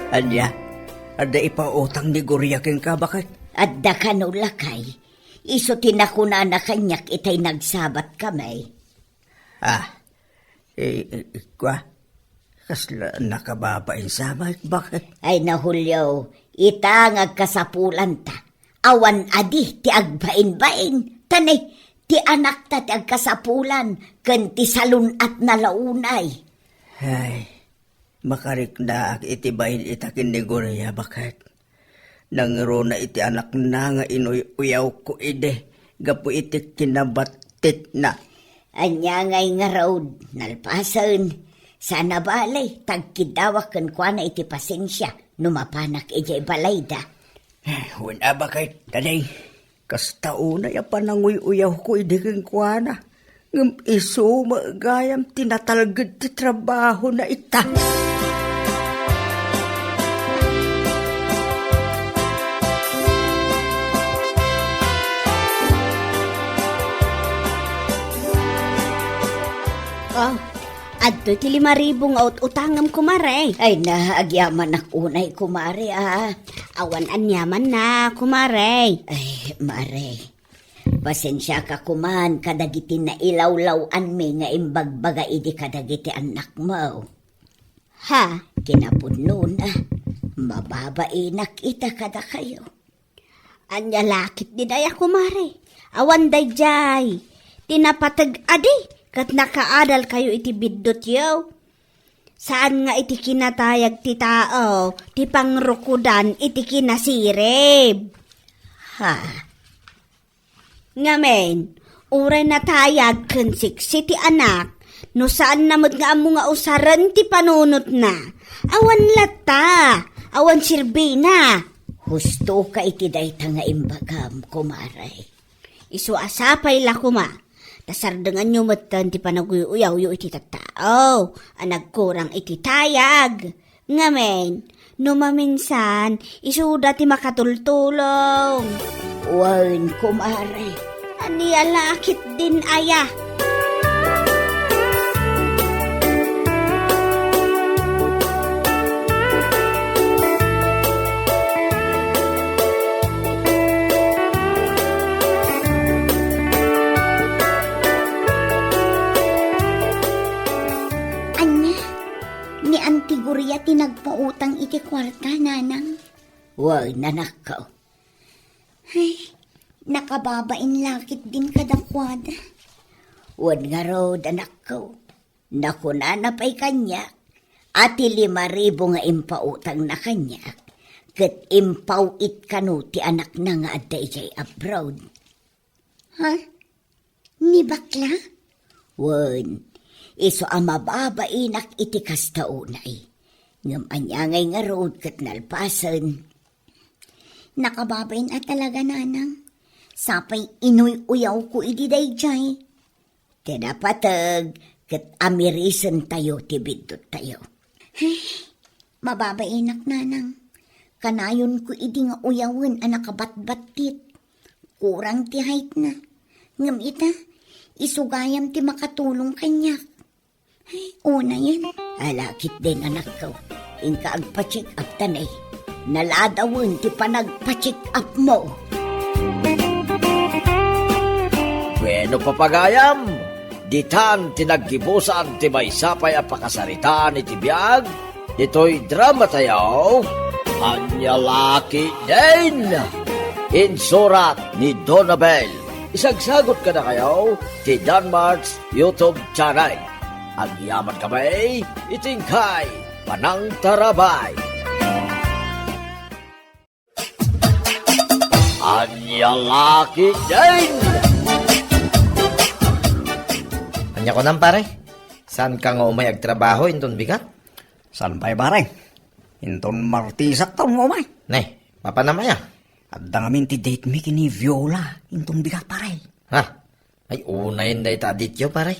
Ania? Adda ipautang ni Gloria kenka, baket? Adda kano, lakay. Isu ti nakunana kaniak itay nagsabatkami. Ah, i-, i-, ikua, kasla nakababain sa met, baket? Ay na, Julio, ita nga agkasapulanta. Awan adi ti agbainbain. Tani, ti anakta ti agkasapulan, ken ti salun-atna la unay. Ay, makariknaak iti bain ita ken ni Gloria, baket. Nangruna iti anakna nga inuy-uyawko idi gapu iti kinabattikna. Ania ngay ngarud, nalpasen, sana bale, tagkiddawak kenkuana iti pasensia no mapanak idiay balayda. Eh, wen a, baket, tadi. Kasta unay a pananguy-uyawko idi kenkuana. Ngem isu met gayam ti natalged ti trabahona ita. Oh, adtoy ti lima ribu nga ut-utangem, kumare. Ay na, agyamanak unay, kumare, ah. Awan aniamanna, kumare. Ay, mare. Pasensiaka koman kadagiti nailawlaw-anmi nga imbagbaga idi kadagiti annakmo. Ha? Kinapudnona, mababainak ita kadakayo. Ania la ketdin aya, kumare? Awan daydiay ti napateg adi ket nakaadalkayo iti biddutyo. Saan nga iti kinatayag ti tao ti pangrukodan iti kinasirib. Ha? Ngamin, uray natayag ken siksi ti anak, no saanna met nga ammo nga usaren ti panunotna, awan latta, awan sirbina. Hustoka iti dayta nga imbagam, kumare. Isu a sapay la koma, ta sardenganyo metten ti panaguy-uyawyo iti tattao a nagkurang iti tayag. Ngamin, no maminsan, isuda ti makatultulong. Wen, kumare. Ania la ketdin aya? Ania? Ni Auntie Gloria ti nagpautang iti kuarta, nanang? Wen, anakko. Ay, nakababain la ketdin kadakuada. Wen ngarud, anakko. Nakunana pay kaniak a ti lima ribu nga impautangna kaniak, ket impaw-it kano ti anakna nga adda idiay abroad. Ha? Ni bakla? Wen, isu a mababainak iti kasta unay. Ngem ania ngay ngarud ket nalpasen? Nakababain a talaga, nanang. Sapay inuy-uyawko idi daydiay. Ti napateg ket amirisentayo ti bidduttayo. Ay, mababainak, nanang. Kanayonko idi nga uyawen a nakabatbattit. Kurang ti height-na. Ngem ita, isu gayam ti makatulong kaniak. Ay, unayen. Ala ketdin, anakko. Inka agpa-check up ta ne. Naladawen ti panagpa-check up mo. Bueno, papagayam, ditan ti naggibusan ti maysa pay a pakasaritaan iti biag ditoy drama tayo, Ania la ketdin. Insurat ni Donabel. Isagsagot kadakayo ti Danmart's YouTube channel. Agyaman kami iti inkay panangtarabay. Ania la ketdin. Ania kunam, pare? Saanka nga umay agtrabaho inton bigat? Saan pay, pare? Inton Martisak ta nga umay. Ne, mapanam aya? Adda ngamin ti date mi ken ni Viola inton bigat, pare. Ha? Ay, unayen dayta a date yo, pare.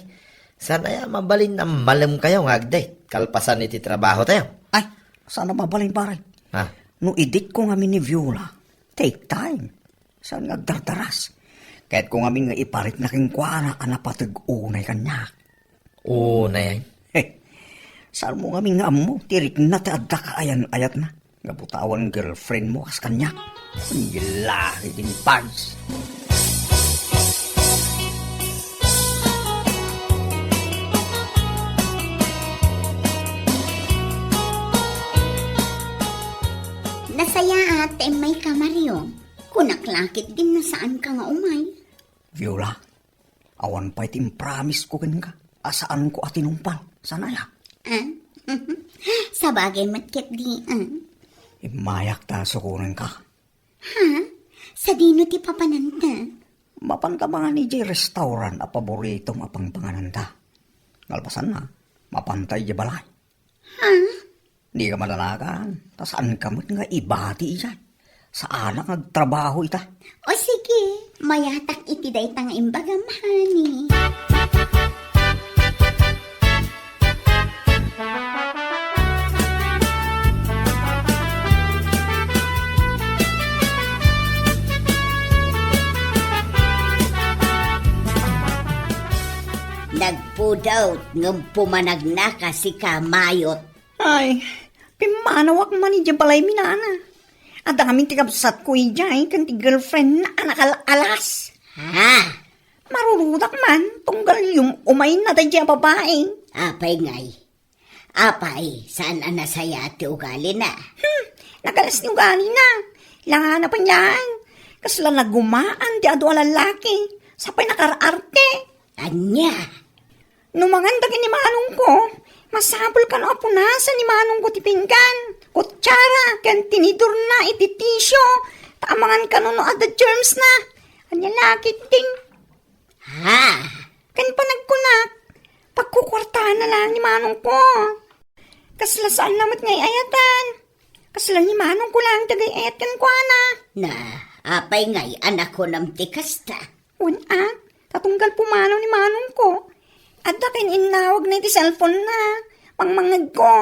Saan aya mabalin a malem kayo nga agdate kalpasan iti trabaho tayo? Ay, saan a mabalin, pare. Ha? No i-date ko ngamin ni Viola, take time. Saan nga agdardaras? Kayatko ngamin nga iparikna kenkuana a napateg unay kaniak. Unay? Heh, saanmo ngamin nga ammo ti rikna ti adda kaayan-ayatna? Gapu ta awan girlfriend mo kas kaniak. Ania ti impag. Nasayaat ta immayka, Mario. Kunak la ketdin no saanka nga umay. Viola, awan pay ti impromise ko kenka a saanko a tinungpal. Saan aya? Ah? Sabagay met ketdi, ah. Immayak ta sukonenka. Ha? Sadino ti papananta? Mapanta mangan idiay restaurant a paboritom a pangpangananta. Kalpasanna, mapanta idiay balay. Ha? Dika madanagan, ta saanka met nga ibati idiay. Saanak nga agtrabaho ita. O sige, mayatak iti dayta nga imbagam, honey. Nagpudot ngem pumanagna kasi ka mayot. Ay, pimmanawak man idiay balaymi, nana. Adda ngamin ti kabsatko idiay ken ti girlfriendna a nakal-alas. Ha? Marurudak man, tunggal yum-, umayna daydiay a babai. Apay ngay? Apay, saan a nasayaat ti ugalina? Hmm, nakalas ti ugalina. Langana pay laeng. Kasla nagumaan ti adu a lallaki. Sa pay nakaar-arte. Ania? No manganda ken ni manongko, masapul kano a punasan ni manongko ti pinggan, kutsara, ken tinidorna iti tisyo, ta amangan kano no adda germsna. Ania la ketdin? Ha? Ken panagkunak, pagkukuartaanna laeng ni manongko. Kasla saanna met nga ay-ayatan. Kasla ni manongko laeng ti agay-ayat kenkuana. Na, apay ngay a nakunam ti kasta? Wen a, ta tunggal pumanaw ni manongko, adda ken innawagna iti cellphone-na. Mangmangngegko.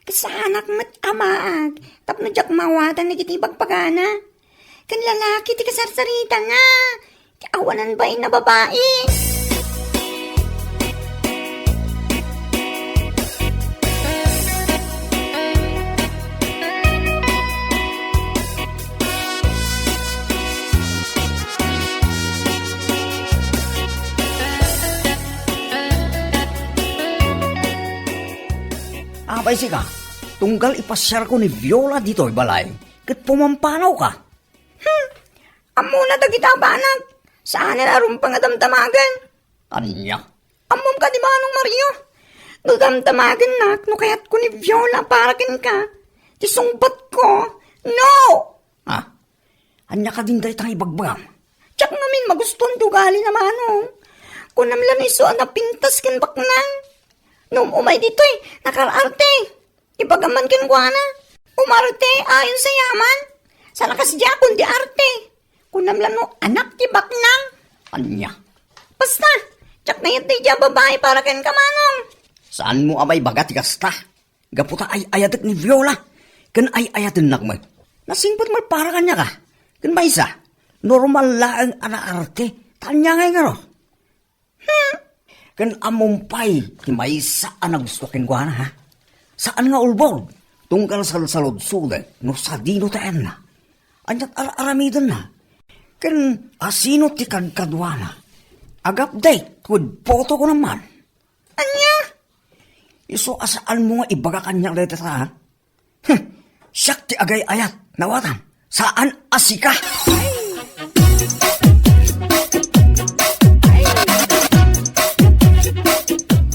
Kasaanak met a maag tapno diak maawatan dagiti ibagbagana. Ken lalaki ti kasarsaritana. Ti awanan bain a babai. Apay sika, tunggal ipasiarko ni Viola ditoy balay, ket pumampanawka. Hmm, ammona dagita a banag. Saan a rumbeng a damdamagen. Ania? Ammom kadi, Manong Mario? No damdamagennak no kayatko ni Viola para kenka, ti sungbatko, no! Ah, ania kadin dayta nga ibagbagam? Diak ngamin magustuan ti ugalina, Manong. Kunam la no isu a napintas ken baknang. No um-umay ditoy, nakaar-arte. Ibagam man kenkuana, umarte ayon sa yaman. Saan a kasdiakon ti arte. Kunam la no anak ti baknang. Ania? Basta, diak kayat daydiay a babai para kenka, Manong. Saanmo a maibaga ti kasta? Gapu ta ay-ayatek ni Viola, ken ay-ayatennak met. Nasingpet met para kaniaka. Ken maysa, normal laeng a naarte. Ta ania ngay ngarud? Hmm. Ken ammom pay ti maysa a nagusto kenkuana, ha? Saan nga ulbod, tunggal salsaludsoden no sadino ti ayanna. Aniat ar-aramidenna? Ken asino ti kadkaduana? Ag-update with photo kunam man. Ania? Isu a saanmo nga ibaga kaniak dayta, ha? Hmm, siak ti agay-ayat, nawatam, saan a sika.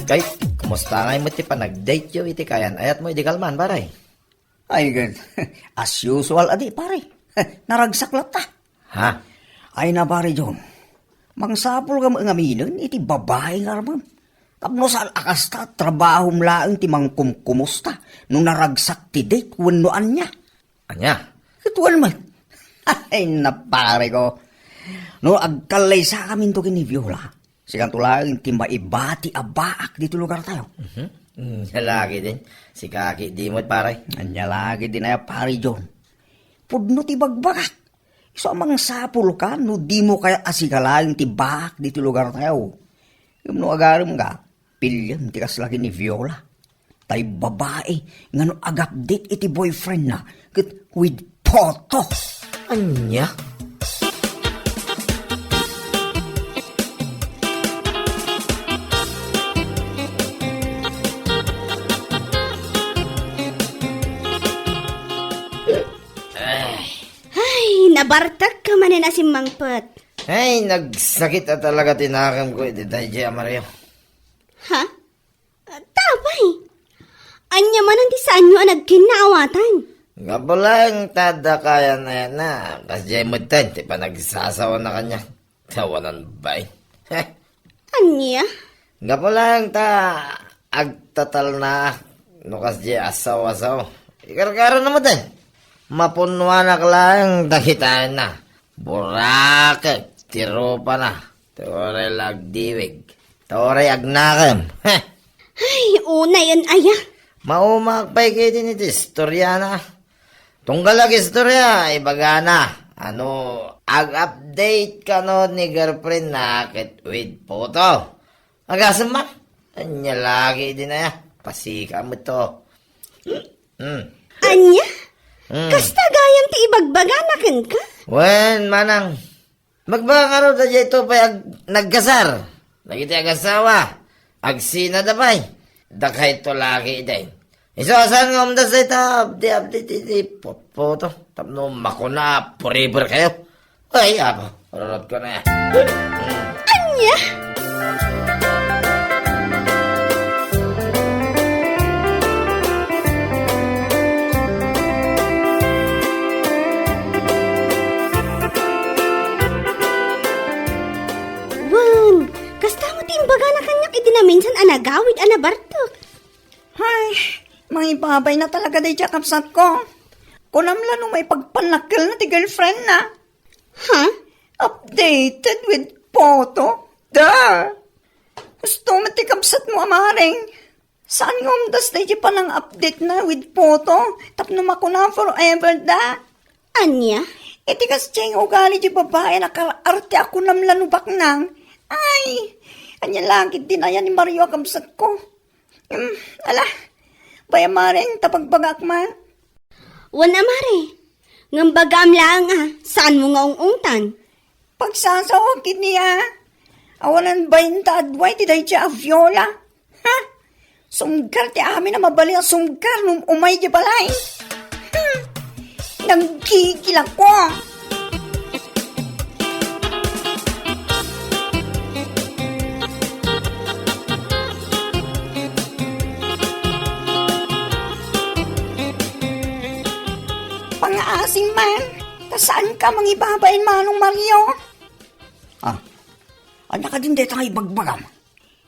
Kay, kumusta ngay met ti panag-date yo iti kayan-ayatmo idi kalman, pare? Ay, ket, as usual, adi, pare. Naragsak latta. Ha? Ay na, pare John, mangsapul nga aminen iti babai nga armem. Tapno saan a kasta, trabahom laeng ti mangkumkumusta no naragsak ti date wenno ania. Ania? Ket wen met. Ay, na, pare ko. No agkallaysakaminto ken ni Viola, sikanto laeng ti maibati a baak ditoy lugartayo. Mhm. Ania la ketdin? Sika ketdi met, pare. Ania la ketdin aya, pare John? Pudno ti bagbagak. Isu a mangsapulka no dimo kayat a sika laeng ti baak ditoy lugartayo. Ngem no agaremka, piliem ti kasla ken ni Viola. Tay babai nga no agapdate iti boyfriendna ket with photo. Ania? Ay, nabartekka manen a simmangpet. Ay, nagsakit a talaga ti nakemko iti daydiay a Mario. Ha? Ta apay? Ania manen ti saanyo a nagkinnaawatan? Gapu laeng ta adda kayan-ayatna, kasdiay metten ti panagsasaona kaniak. Tawanan bain. Heh. Ania? Gapu laeng ta agtatalnaak no kasdiay a saw-a sao. Ikarkarana metten. Mapunnoanak laeng dagita ayanna. Burakek ti rupana. Turay la agdiwig. Turay agnakem. Heh. Ay, unayen aya. Maumaak pay ketdin iti istoriana. Tunggal agistorya, ibagana, ano, ag-update kano ni girlfriend na ket with photo. Agasem man, ania la ketdin aya, pasika met to. Hmm. Ania? Hmm. Kasta gayam ti ibagbagana kenka? Wen, manang, Magbaga ngarud a daytoy pay ag-, nagkasar. Dagiti agasawa, agsinada pay. Dakayto la ketdin. Isu a saan nga umdas dayta, abdi, abdi, di, di, po-, poto. Tapno makuna, forever kayo. Ay, apo, rurot ko na. Ania? Wen, kasta met ti imbagana kaniak idi naminsan a nagawid a nabartek. Ay, mangibabayna talaga daydiay a kabsatko. Kunam la no maipagpannakkelna ti girlfriendna. Ha? Updated with photo? Da! Husto met ti kabsatmo, Amare. Saan nga umdas daydiay panang-update na with photo? Tapno makuna forever da. Ania? Iti kasdiay nga ugali diay babai a nakar-arte a kunam la no baknang. Ay, ania la ketdin aya ni Mario a kabsatko? Hmm, ala, bay, Amare, ta pagbagaak man. Wen, Amare, ngem bagaam laeng a, saanmo nga ung-ungtan? Pagsasao ketdi a. Awanan bain ta adua iti daydiay a Viola. Ha? Sumgar ti amin a mabalin a sumgar no umay diay balay. Hmm. Nanggigilak ko. Pangaasim man, ta saanka mangibabain, Manong Mario? Ah, ania kadin dayta nga ibagbagam?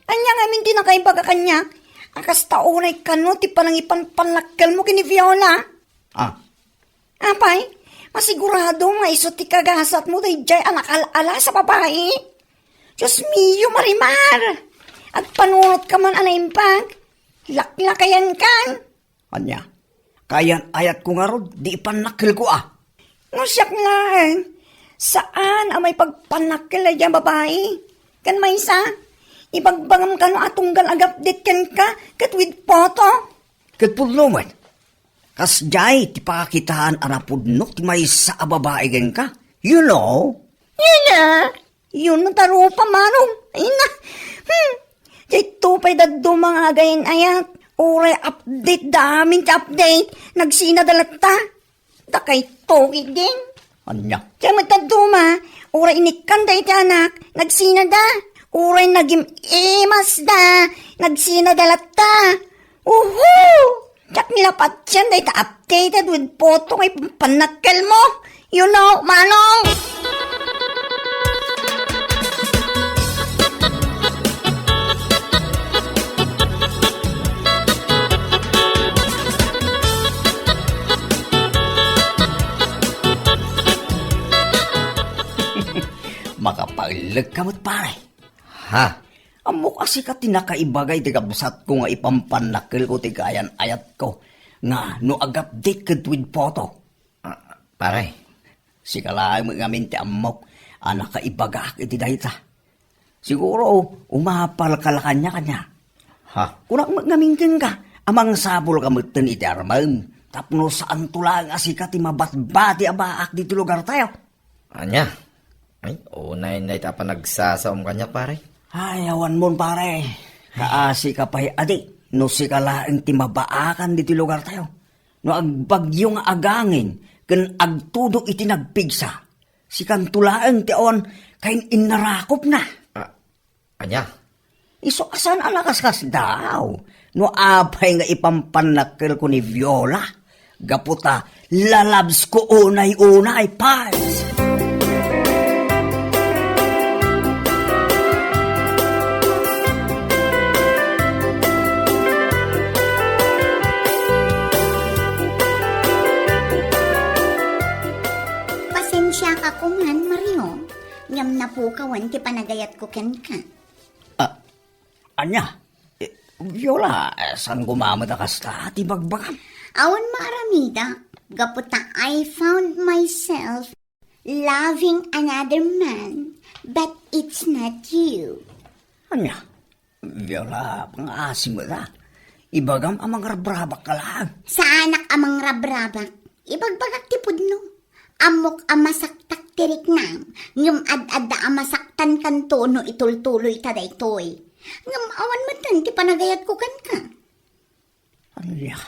Ania ngamin ti nakaibaga kaniak? A kasta unay kano ti panangipanpannakkelmo ken ni Viola? Ah. Apay, masigurado nga isu ti kagasatmo daydiay a nakal-alas a babai? Dios mio, Marimar! Agpanunotka man a naimbag. Laklakayankan. Ania? Kayan-ayatko ngarud, di ipannakkelko a. No siak laeng, saan a maipagpannakkel daydiay a babai. Ken maysa, ibagbagam kano a tunggal ag-update kenka ket with photo. Ket pudno met, kasdiay ti pakakitaan a napudno ti maysa a babai kenka. You know? Yun na. Yun no ta rupa, Manong. Ay na. Hmm. Dayto pay dadduma nga agayan-ayat. Uray update da amin ti update. Nagsinada latta. Dakayto, Iging. Ania? Diay met dadduma, uray inikkanda iti anak, nagsinada. Uray nagim-imasda, nagsinada latta. Uhu! Diak ni la patien dayta updated with photo nga ipanpannakkelmo. You know, Manong! Ket ka met, pare. Ha? Ammok a sika ti nakaibaga iti kabsatko nga ipampannakkelko ti kayan-ayatko nga no ag-update ket with photo. Ah, pare. Sika laeng met ngamin ti ammok a nakaibagaak iti dayta. Siguro, umapalka la kaniak, ania? Ha? Kunak met ngamin kenka, a mangsapulka metten iti armem, tapno saanto laeng a sika ti mabatbati a baak ditoy lugartayo. Ania? Ay, unay dayta a panagsasaom kaniak, pare. Ay, awan mon, pare. Kaasi ka pay adi, no sika laeng ti mabaakan ditoy lugartayo. No agbagyo nga agangin ken agtudo iti nagpigsa, sikanto laeng ti awan kain-innarakopna. Ah, ania? Isu a saan a nakaskasdaaw no apay nga ipampannakkelko ni Viola gapu ta lalabsko unay-unay, pals. Pasensiaka koman, Mario, ngem napukawan ti panagayatko kenka. Ah, ania? Eh, Viola, eh, saan koma met a kasta ti bagbagam? Awan maaramida, gapu ta I found myself loving another man, but it's not you. Ania? Viola, pangaasim met a. Ibagam a mangrabrabak ka laeng. Saanak a mangrabrabak. Ibagbagak ti pudno. Ammok a masaktak ti riknam, ngem ad-adda a masaktankanto no itultuloy ta daytoy. Ngem awan metten ti panagayatko kenka. Ania?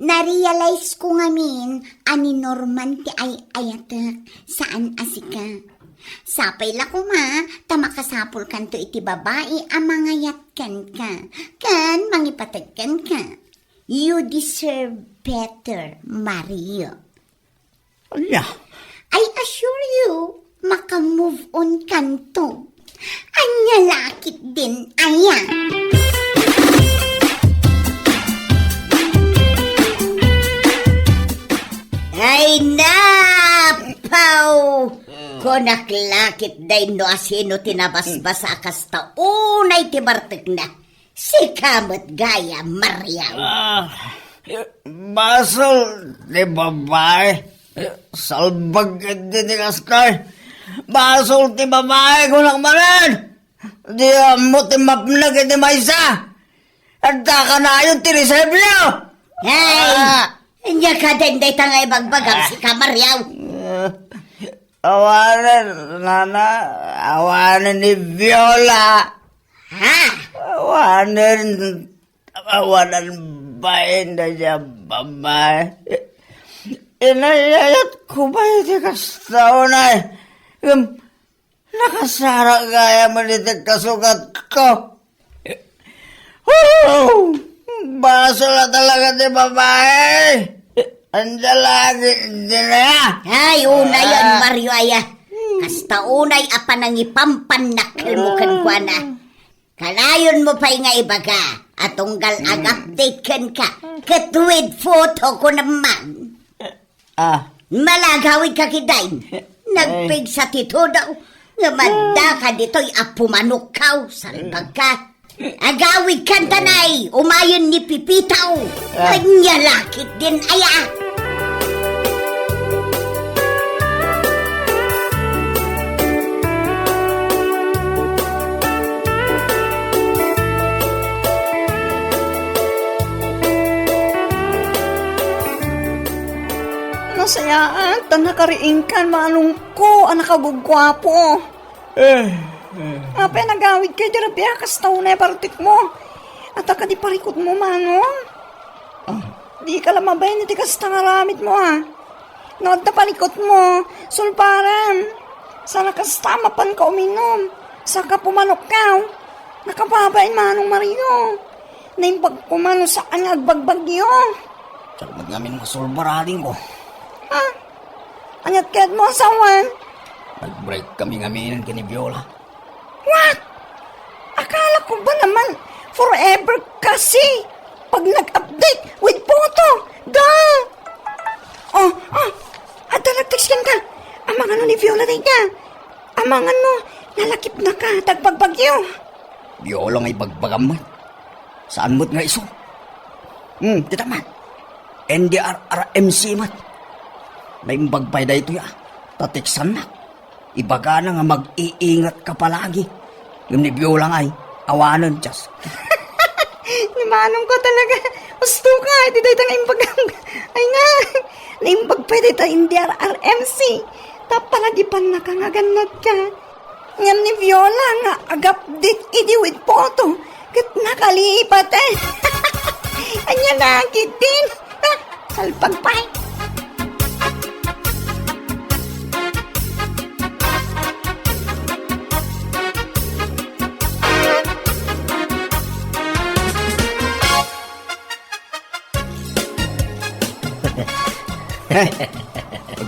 Narealize ko ngamin a ni Norman ti ay-ayatek, saan a sika. Sapay la koma ta makasapulkanto iti babai a mangayat kenka, ken mangipateg kenka. You deserve better, Mario. Ania? I assure you, maka-move on kanto. Ania la ketdin aya? Ay, napaw! Kunak la ketdin no asino ti nabasbasa a kasta unay ti bartekna. Sika met gayam, Mario. Ah, basol ti babae. Salbag iti ni Kastar. Basol ti babae, kunak manen. Di ammo ti mapnek iti maysa. Adda kanayon ti resibyo. Hey! Ah! Ania ketdin dayta nga ibagbagam, ah, sika, Mario? Ah, awanen, nana, awanen ni Viola. Ha? Awanen, awanen bain da siya babae. Inayayat ko ba iti kasta unay? Ngem, nakasara gayam iti kasukat ko. Oh, basol a talaga ti babae. Anda lagi dira. Ay, unayon, ah, Mario, aya. Kasta unay a panangipampannakkelmo kenkuana. Kanayon mo pay nga ibaga a tunggal ag-update kenka, ket with photo ko naman. Ah. Malagawid ka, kidain. Ay. Nagpigsa ti tudo nga madda ka ditoy a pumanokkaw, salbag ka. Agawid kantanay, umayen ni Pipitaw. Ah. Anya lakit din aya. Nasayaan, ta nakariingkan, manongko a nakagugguapo. Eh, eh. Apay a nagawid ka, Jerapia, kasta unay a bartekmo. Ata kadi parikutmo, manong? Ah. Di ka la mabain iti kasta nga aramitmo, a. No adda parikutmo, sulbarem. Sana kasta, mapanka uminum. Saka pumanokkaw. Nakababain, manong Mario. Naimbag ko man no saan nga agbagbagyo. Siak met ngamin masulbar, adingko. Ah, aniat kayatmo, asawan? Nag-break kami ngamin ken ni Viola. What? Akala ko ba naman forever kasi pag nag-update with photo? Da! Oh, oh, adda nag-text kenka. Amangan ni Viola dayta. Amangan mo, Nalakipnaka ta agbagbagyo. Biola nga ibagbagam met. Saan met nga isu? Hmm, dita met. N D R R M C met. Naimbag pay daytoy, a. Ta teksannak. Ibagana nga mag-iingatka palagi. Ngem ni Biola ngay, awanen, just. Ni manongko talaga. Usto ka, iti dayta nga imbagam. Ay nga, naimbag pay dayta N D R R M C. Ta palagipannaka nga agannadka. Ngem ni Viola nga ag-update idi with photo, ket nakalipat, eh. Ania la ketdin? Salpag pay.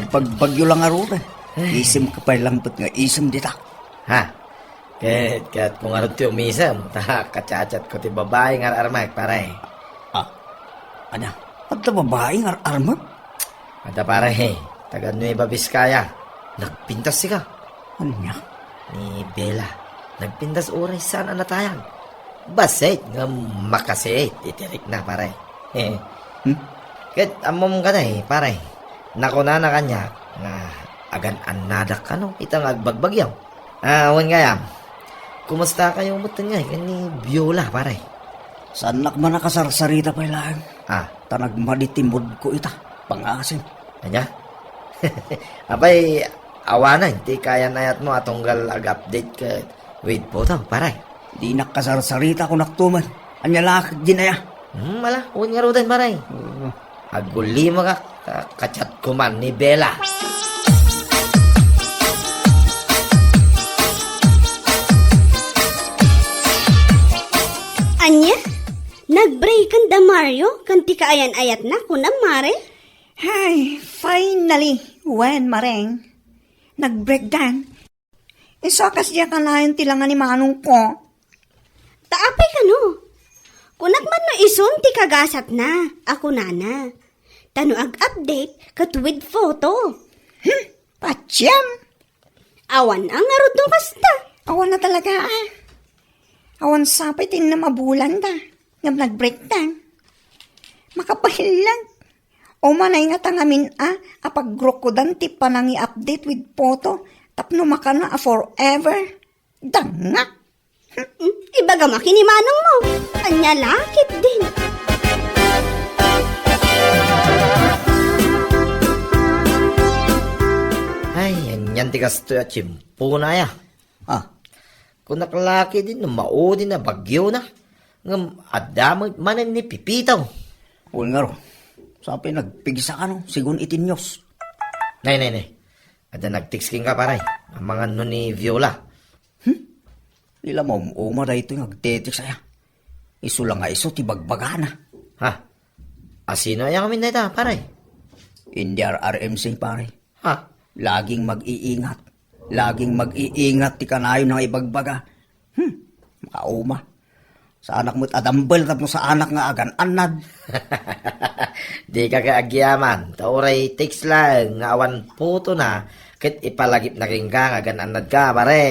Agbagbagyo la ngarud. Isemka pay laeng met nga isem dita. Ha? Ket, ket kung ngarud ti umisem, ta kachat-chatko ti babai nga ar-armek, pare. Ah, ania? Adda babai nga ar-armek? Adda, pare, taga Nueva Vizcaya. Nagpintas sika. Ania? Ni Bella. Nagpintas uray saan a natayag. Bassit nga makasiit iti rikna, pare. Hmm? Ket ammom kadi, pare. Nakunana kaniak nga agan-annadak kano ita nga agbagbagyo. Ah, wen gayam. Kumusta kayo met ngay ken ni Viola, pare? Saannak man a kasarsarita pay laeng. Ah. Ta nagmadi ti moodko ita. Pangasim. Ania? Apay, awanen ti kaayan-ayatmo a tunggal ag-update ket with photo, pare? Dinak kasarsarita, kunakto met. Ania la ketdin aya? Hmm, ala, wen ngaruden, pare. Oo. Agullimekak, ka-, kachatko man ni Bella. Ania? Nagbreakan da Mario ken ti kaayan-ayatna, kunam, mare? Ay, finally, wen, mareng. Nagbreakdan. Isu a kasdiay kanayon ti langa ni manongko. Ta apay kano? Kunak man no isun ti kagasatna, a kunana. Ta no ag-update ket with photo. Hmm, patiem. Awan a ngarud no kasta. Awan a talaga, a. Awan sa pay ti innem a bulan da. Ngem nagbreakdan. Makapaillag. Umanay ngata ngamin a, a pagrukodan ti panangi-update with photo tapno makana a forever. Danga. Hmm, ibagam a ken ni manongmo. Ania la ketdin? Ay, anian ti kastoy a tiempona aya. Ah. Kunak la ketdin no maudin a bagyona. Ngem adda met manen ni Pipito. Wen ngarud, sa pay nagpigsa kano, sigun iti news. Nay, nay, nay. Adda nag-text kenka, pare. Amangan no ni Viola. Hmm? Di la maum-uma daytoy nga agte-text aya. Isu la nga isu ti bagbagana. Ha? A sino aya ngamin dayta, pare? N D R R M C, pare. Ha? Laging mag-iingat. Laging mag-iingat ti kanayon nga ibagbaga. Hmm, makauma. Saanak met a dumbbell tapno saanak nga agan-annad. Dika kay agyaman, ta uray text laeng nga awan photo na, ket ipalagipna kenka nga agan-annad ka, pare.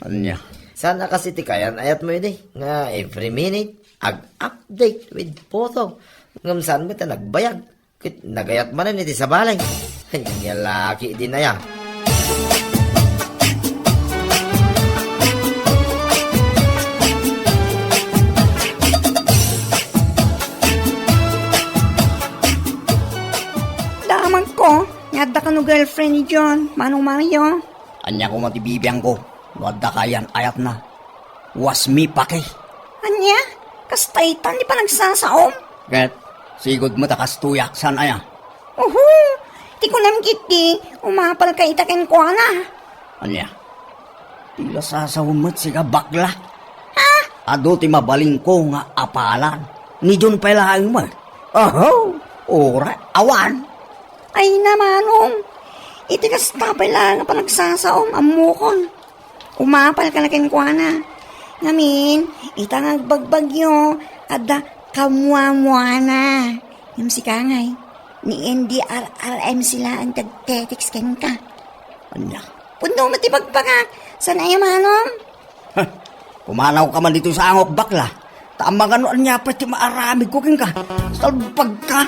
Ania? Saan a kas iti kaayan-ayatmo idi, nga every minute, ag-update with photo. Ngem saan met a nagbayag. Ket nagayat manen iti sabali. Ania la ketdin aya. Damagko, nga adda kano girlfriend ni John, Manong Mario. Ania koma ti bibiangko, no adda kaayan-ayatna. Was me, pake. Ania? Kasta itan ti panagsasaom? Ket, sigud met a kastoyak, saan aya? Uhu! Ti kunam ketdi, umapalka ita kenkuana. Ania? Ti la sasaom met sika, bakla. Ha? Adu ti mabalinko nga apalan. Ni John pay laeng met. Oho! Uray, awan. Ay, namanong. Iti kasta pay laeng a panagsasaom, ammokon. Umapalka la kenkuana. Ngamin, ita nga agbagbagyo, adda kamuamuana. Ngem sika ngay, ni N D R R M C laeng ti agte-text kenka. Ania, Pudno met ti bagbaga. Saan aya malom? Heh, pumanawka man ditoy sangok, bakla. Ta amangan no ania pay ti maaramidko kenka. Salbagka.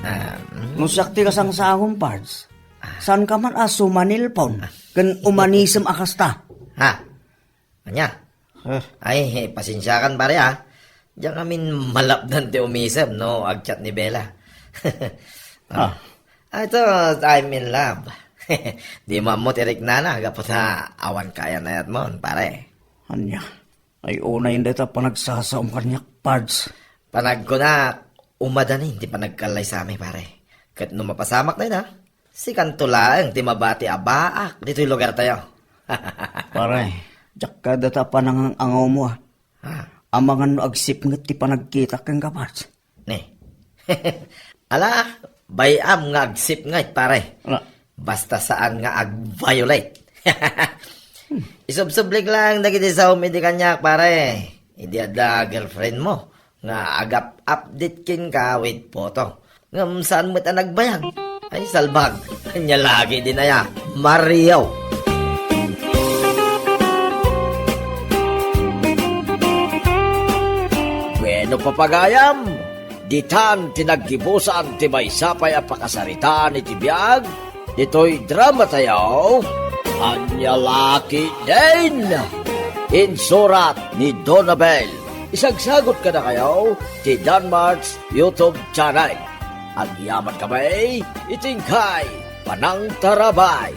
Ah, mm. No siak ti kasangsangom, Pards, saanka man a sumanilpon ken umanisem a kasta? Ha? Ania? Eh. Ay, pasensiakan, pare, ah. Diak amin malapdan ti umisem no agchat ni Bella. Ah. Ah, ito, I'm in love. Di mo ammo ti riknana, gapu ta awan kayan-ayatmon, pare. Ania? Ay, unay dayta panagsasaom kaniak, Pards. Panagkunak, umadanin ti panagkallaysami, pare. Ket no mapasamak dayta, sikanto laeng ti mabati a baak ditoy lugartayo. Pare, diak kayat dayta panangang-angawmo, ah. Ha? Amangan no agsipnget ti panagkitak kenka, Pards. Ne. Ala, bay-am nga agsipnget, pare. Ala. Basta saan nga ag-violate. Isubsublik lang dagiti saom idi kaniak, pare. Idi adda girlfriend mo nga agap-update kenka with photo. Ngem saan met a nagbayag. Ay, salbag. Ania lagi din aya. Mario. Bueno, papagayam, ditan ti naggibusan ti maysa pay a pakasaritaan iti biag ditoy dramatayo, Ania Laki Din. Insurat ni Donabel. Isagsagot kadakayo ti Danmart's YouTube channel. Agyaman kami iti inkay panangtarabay.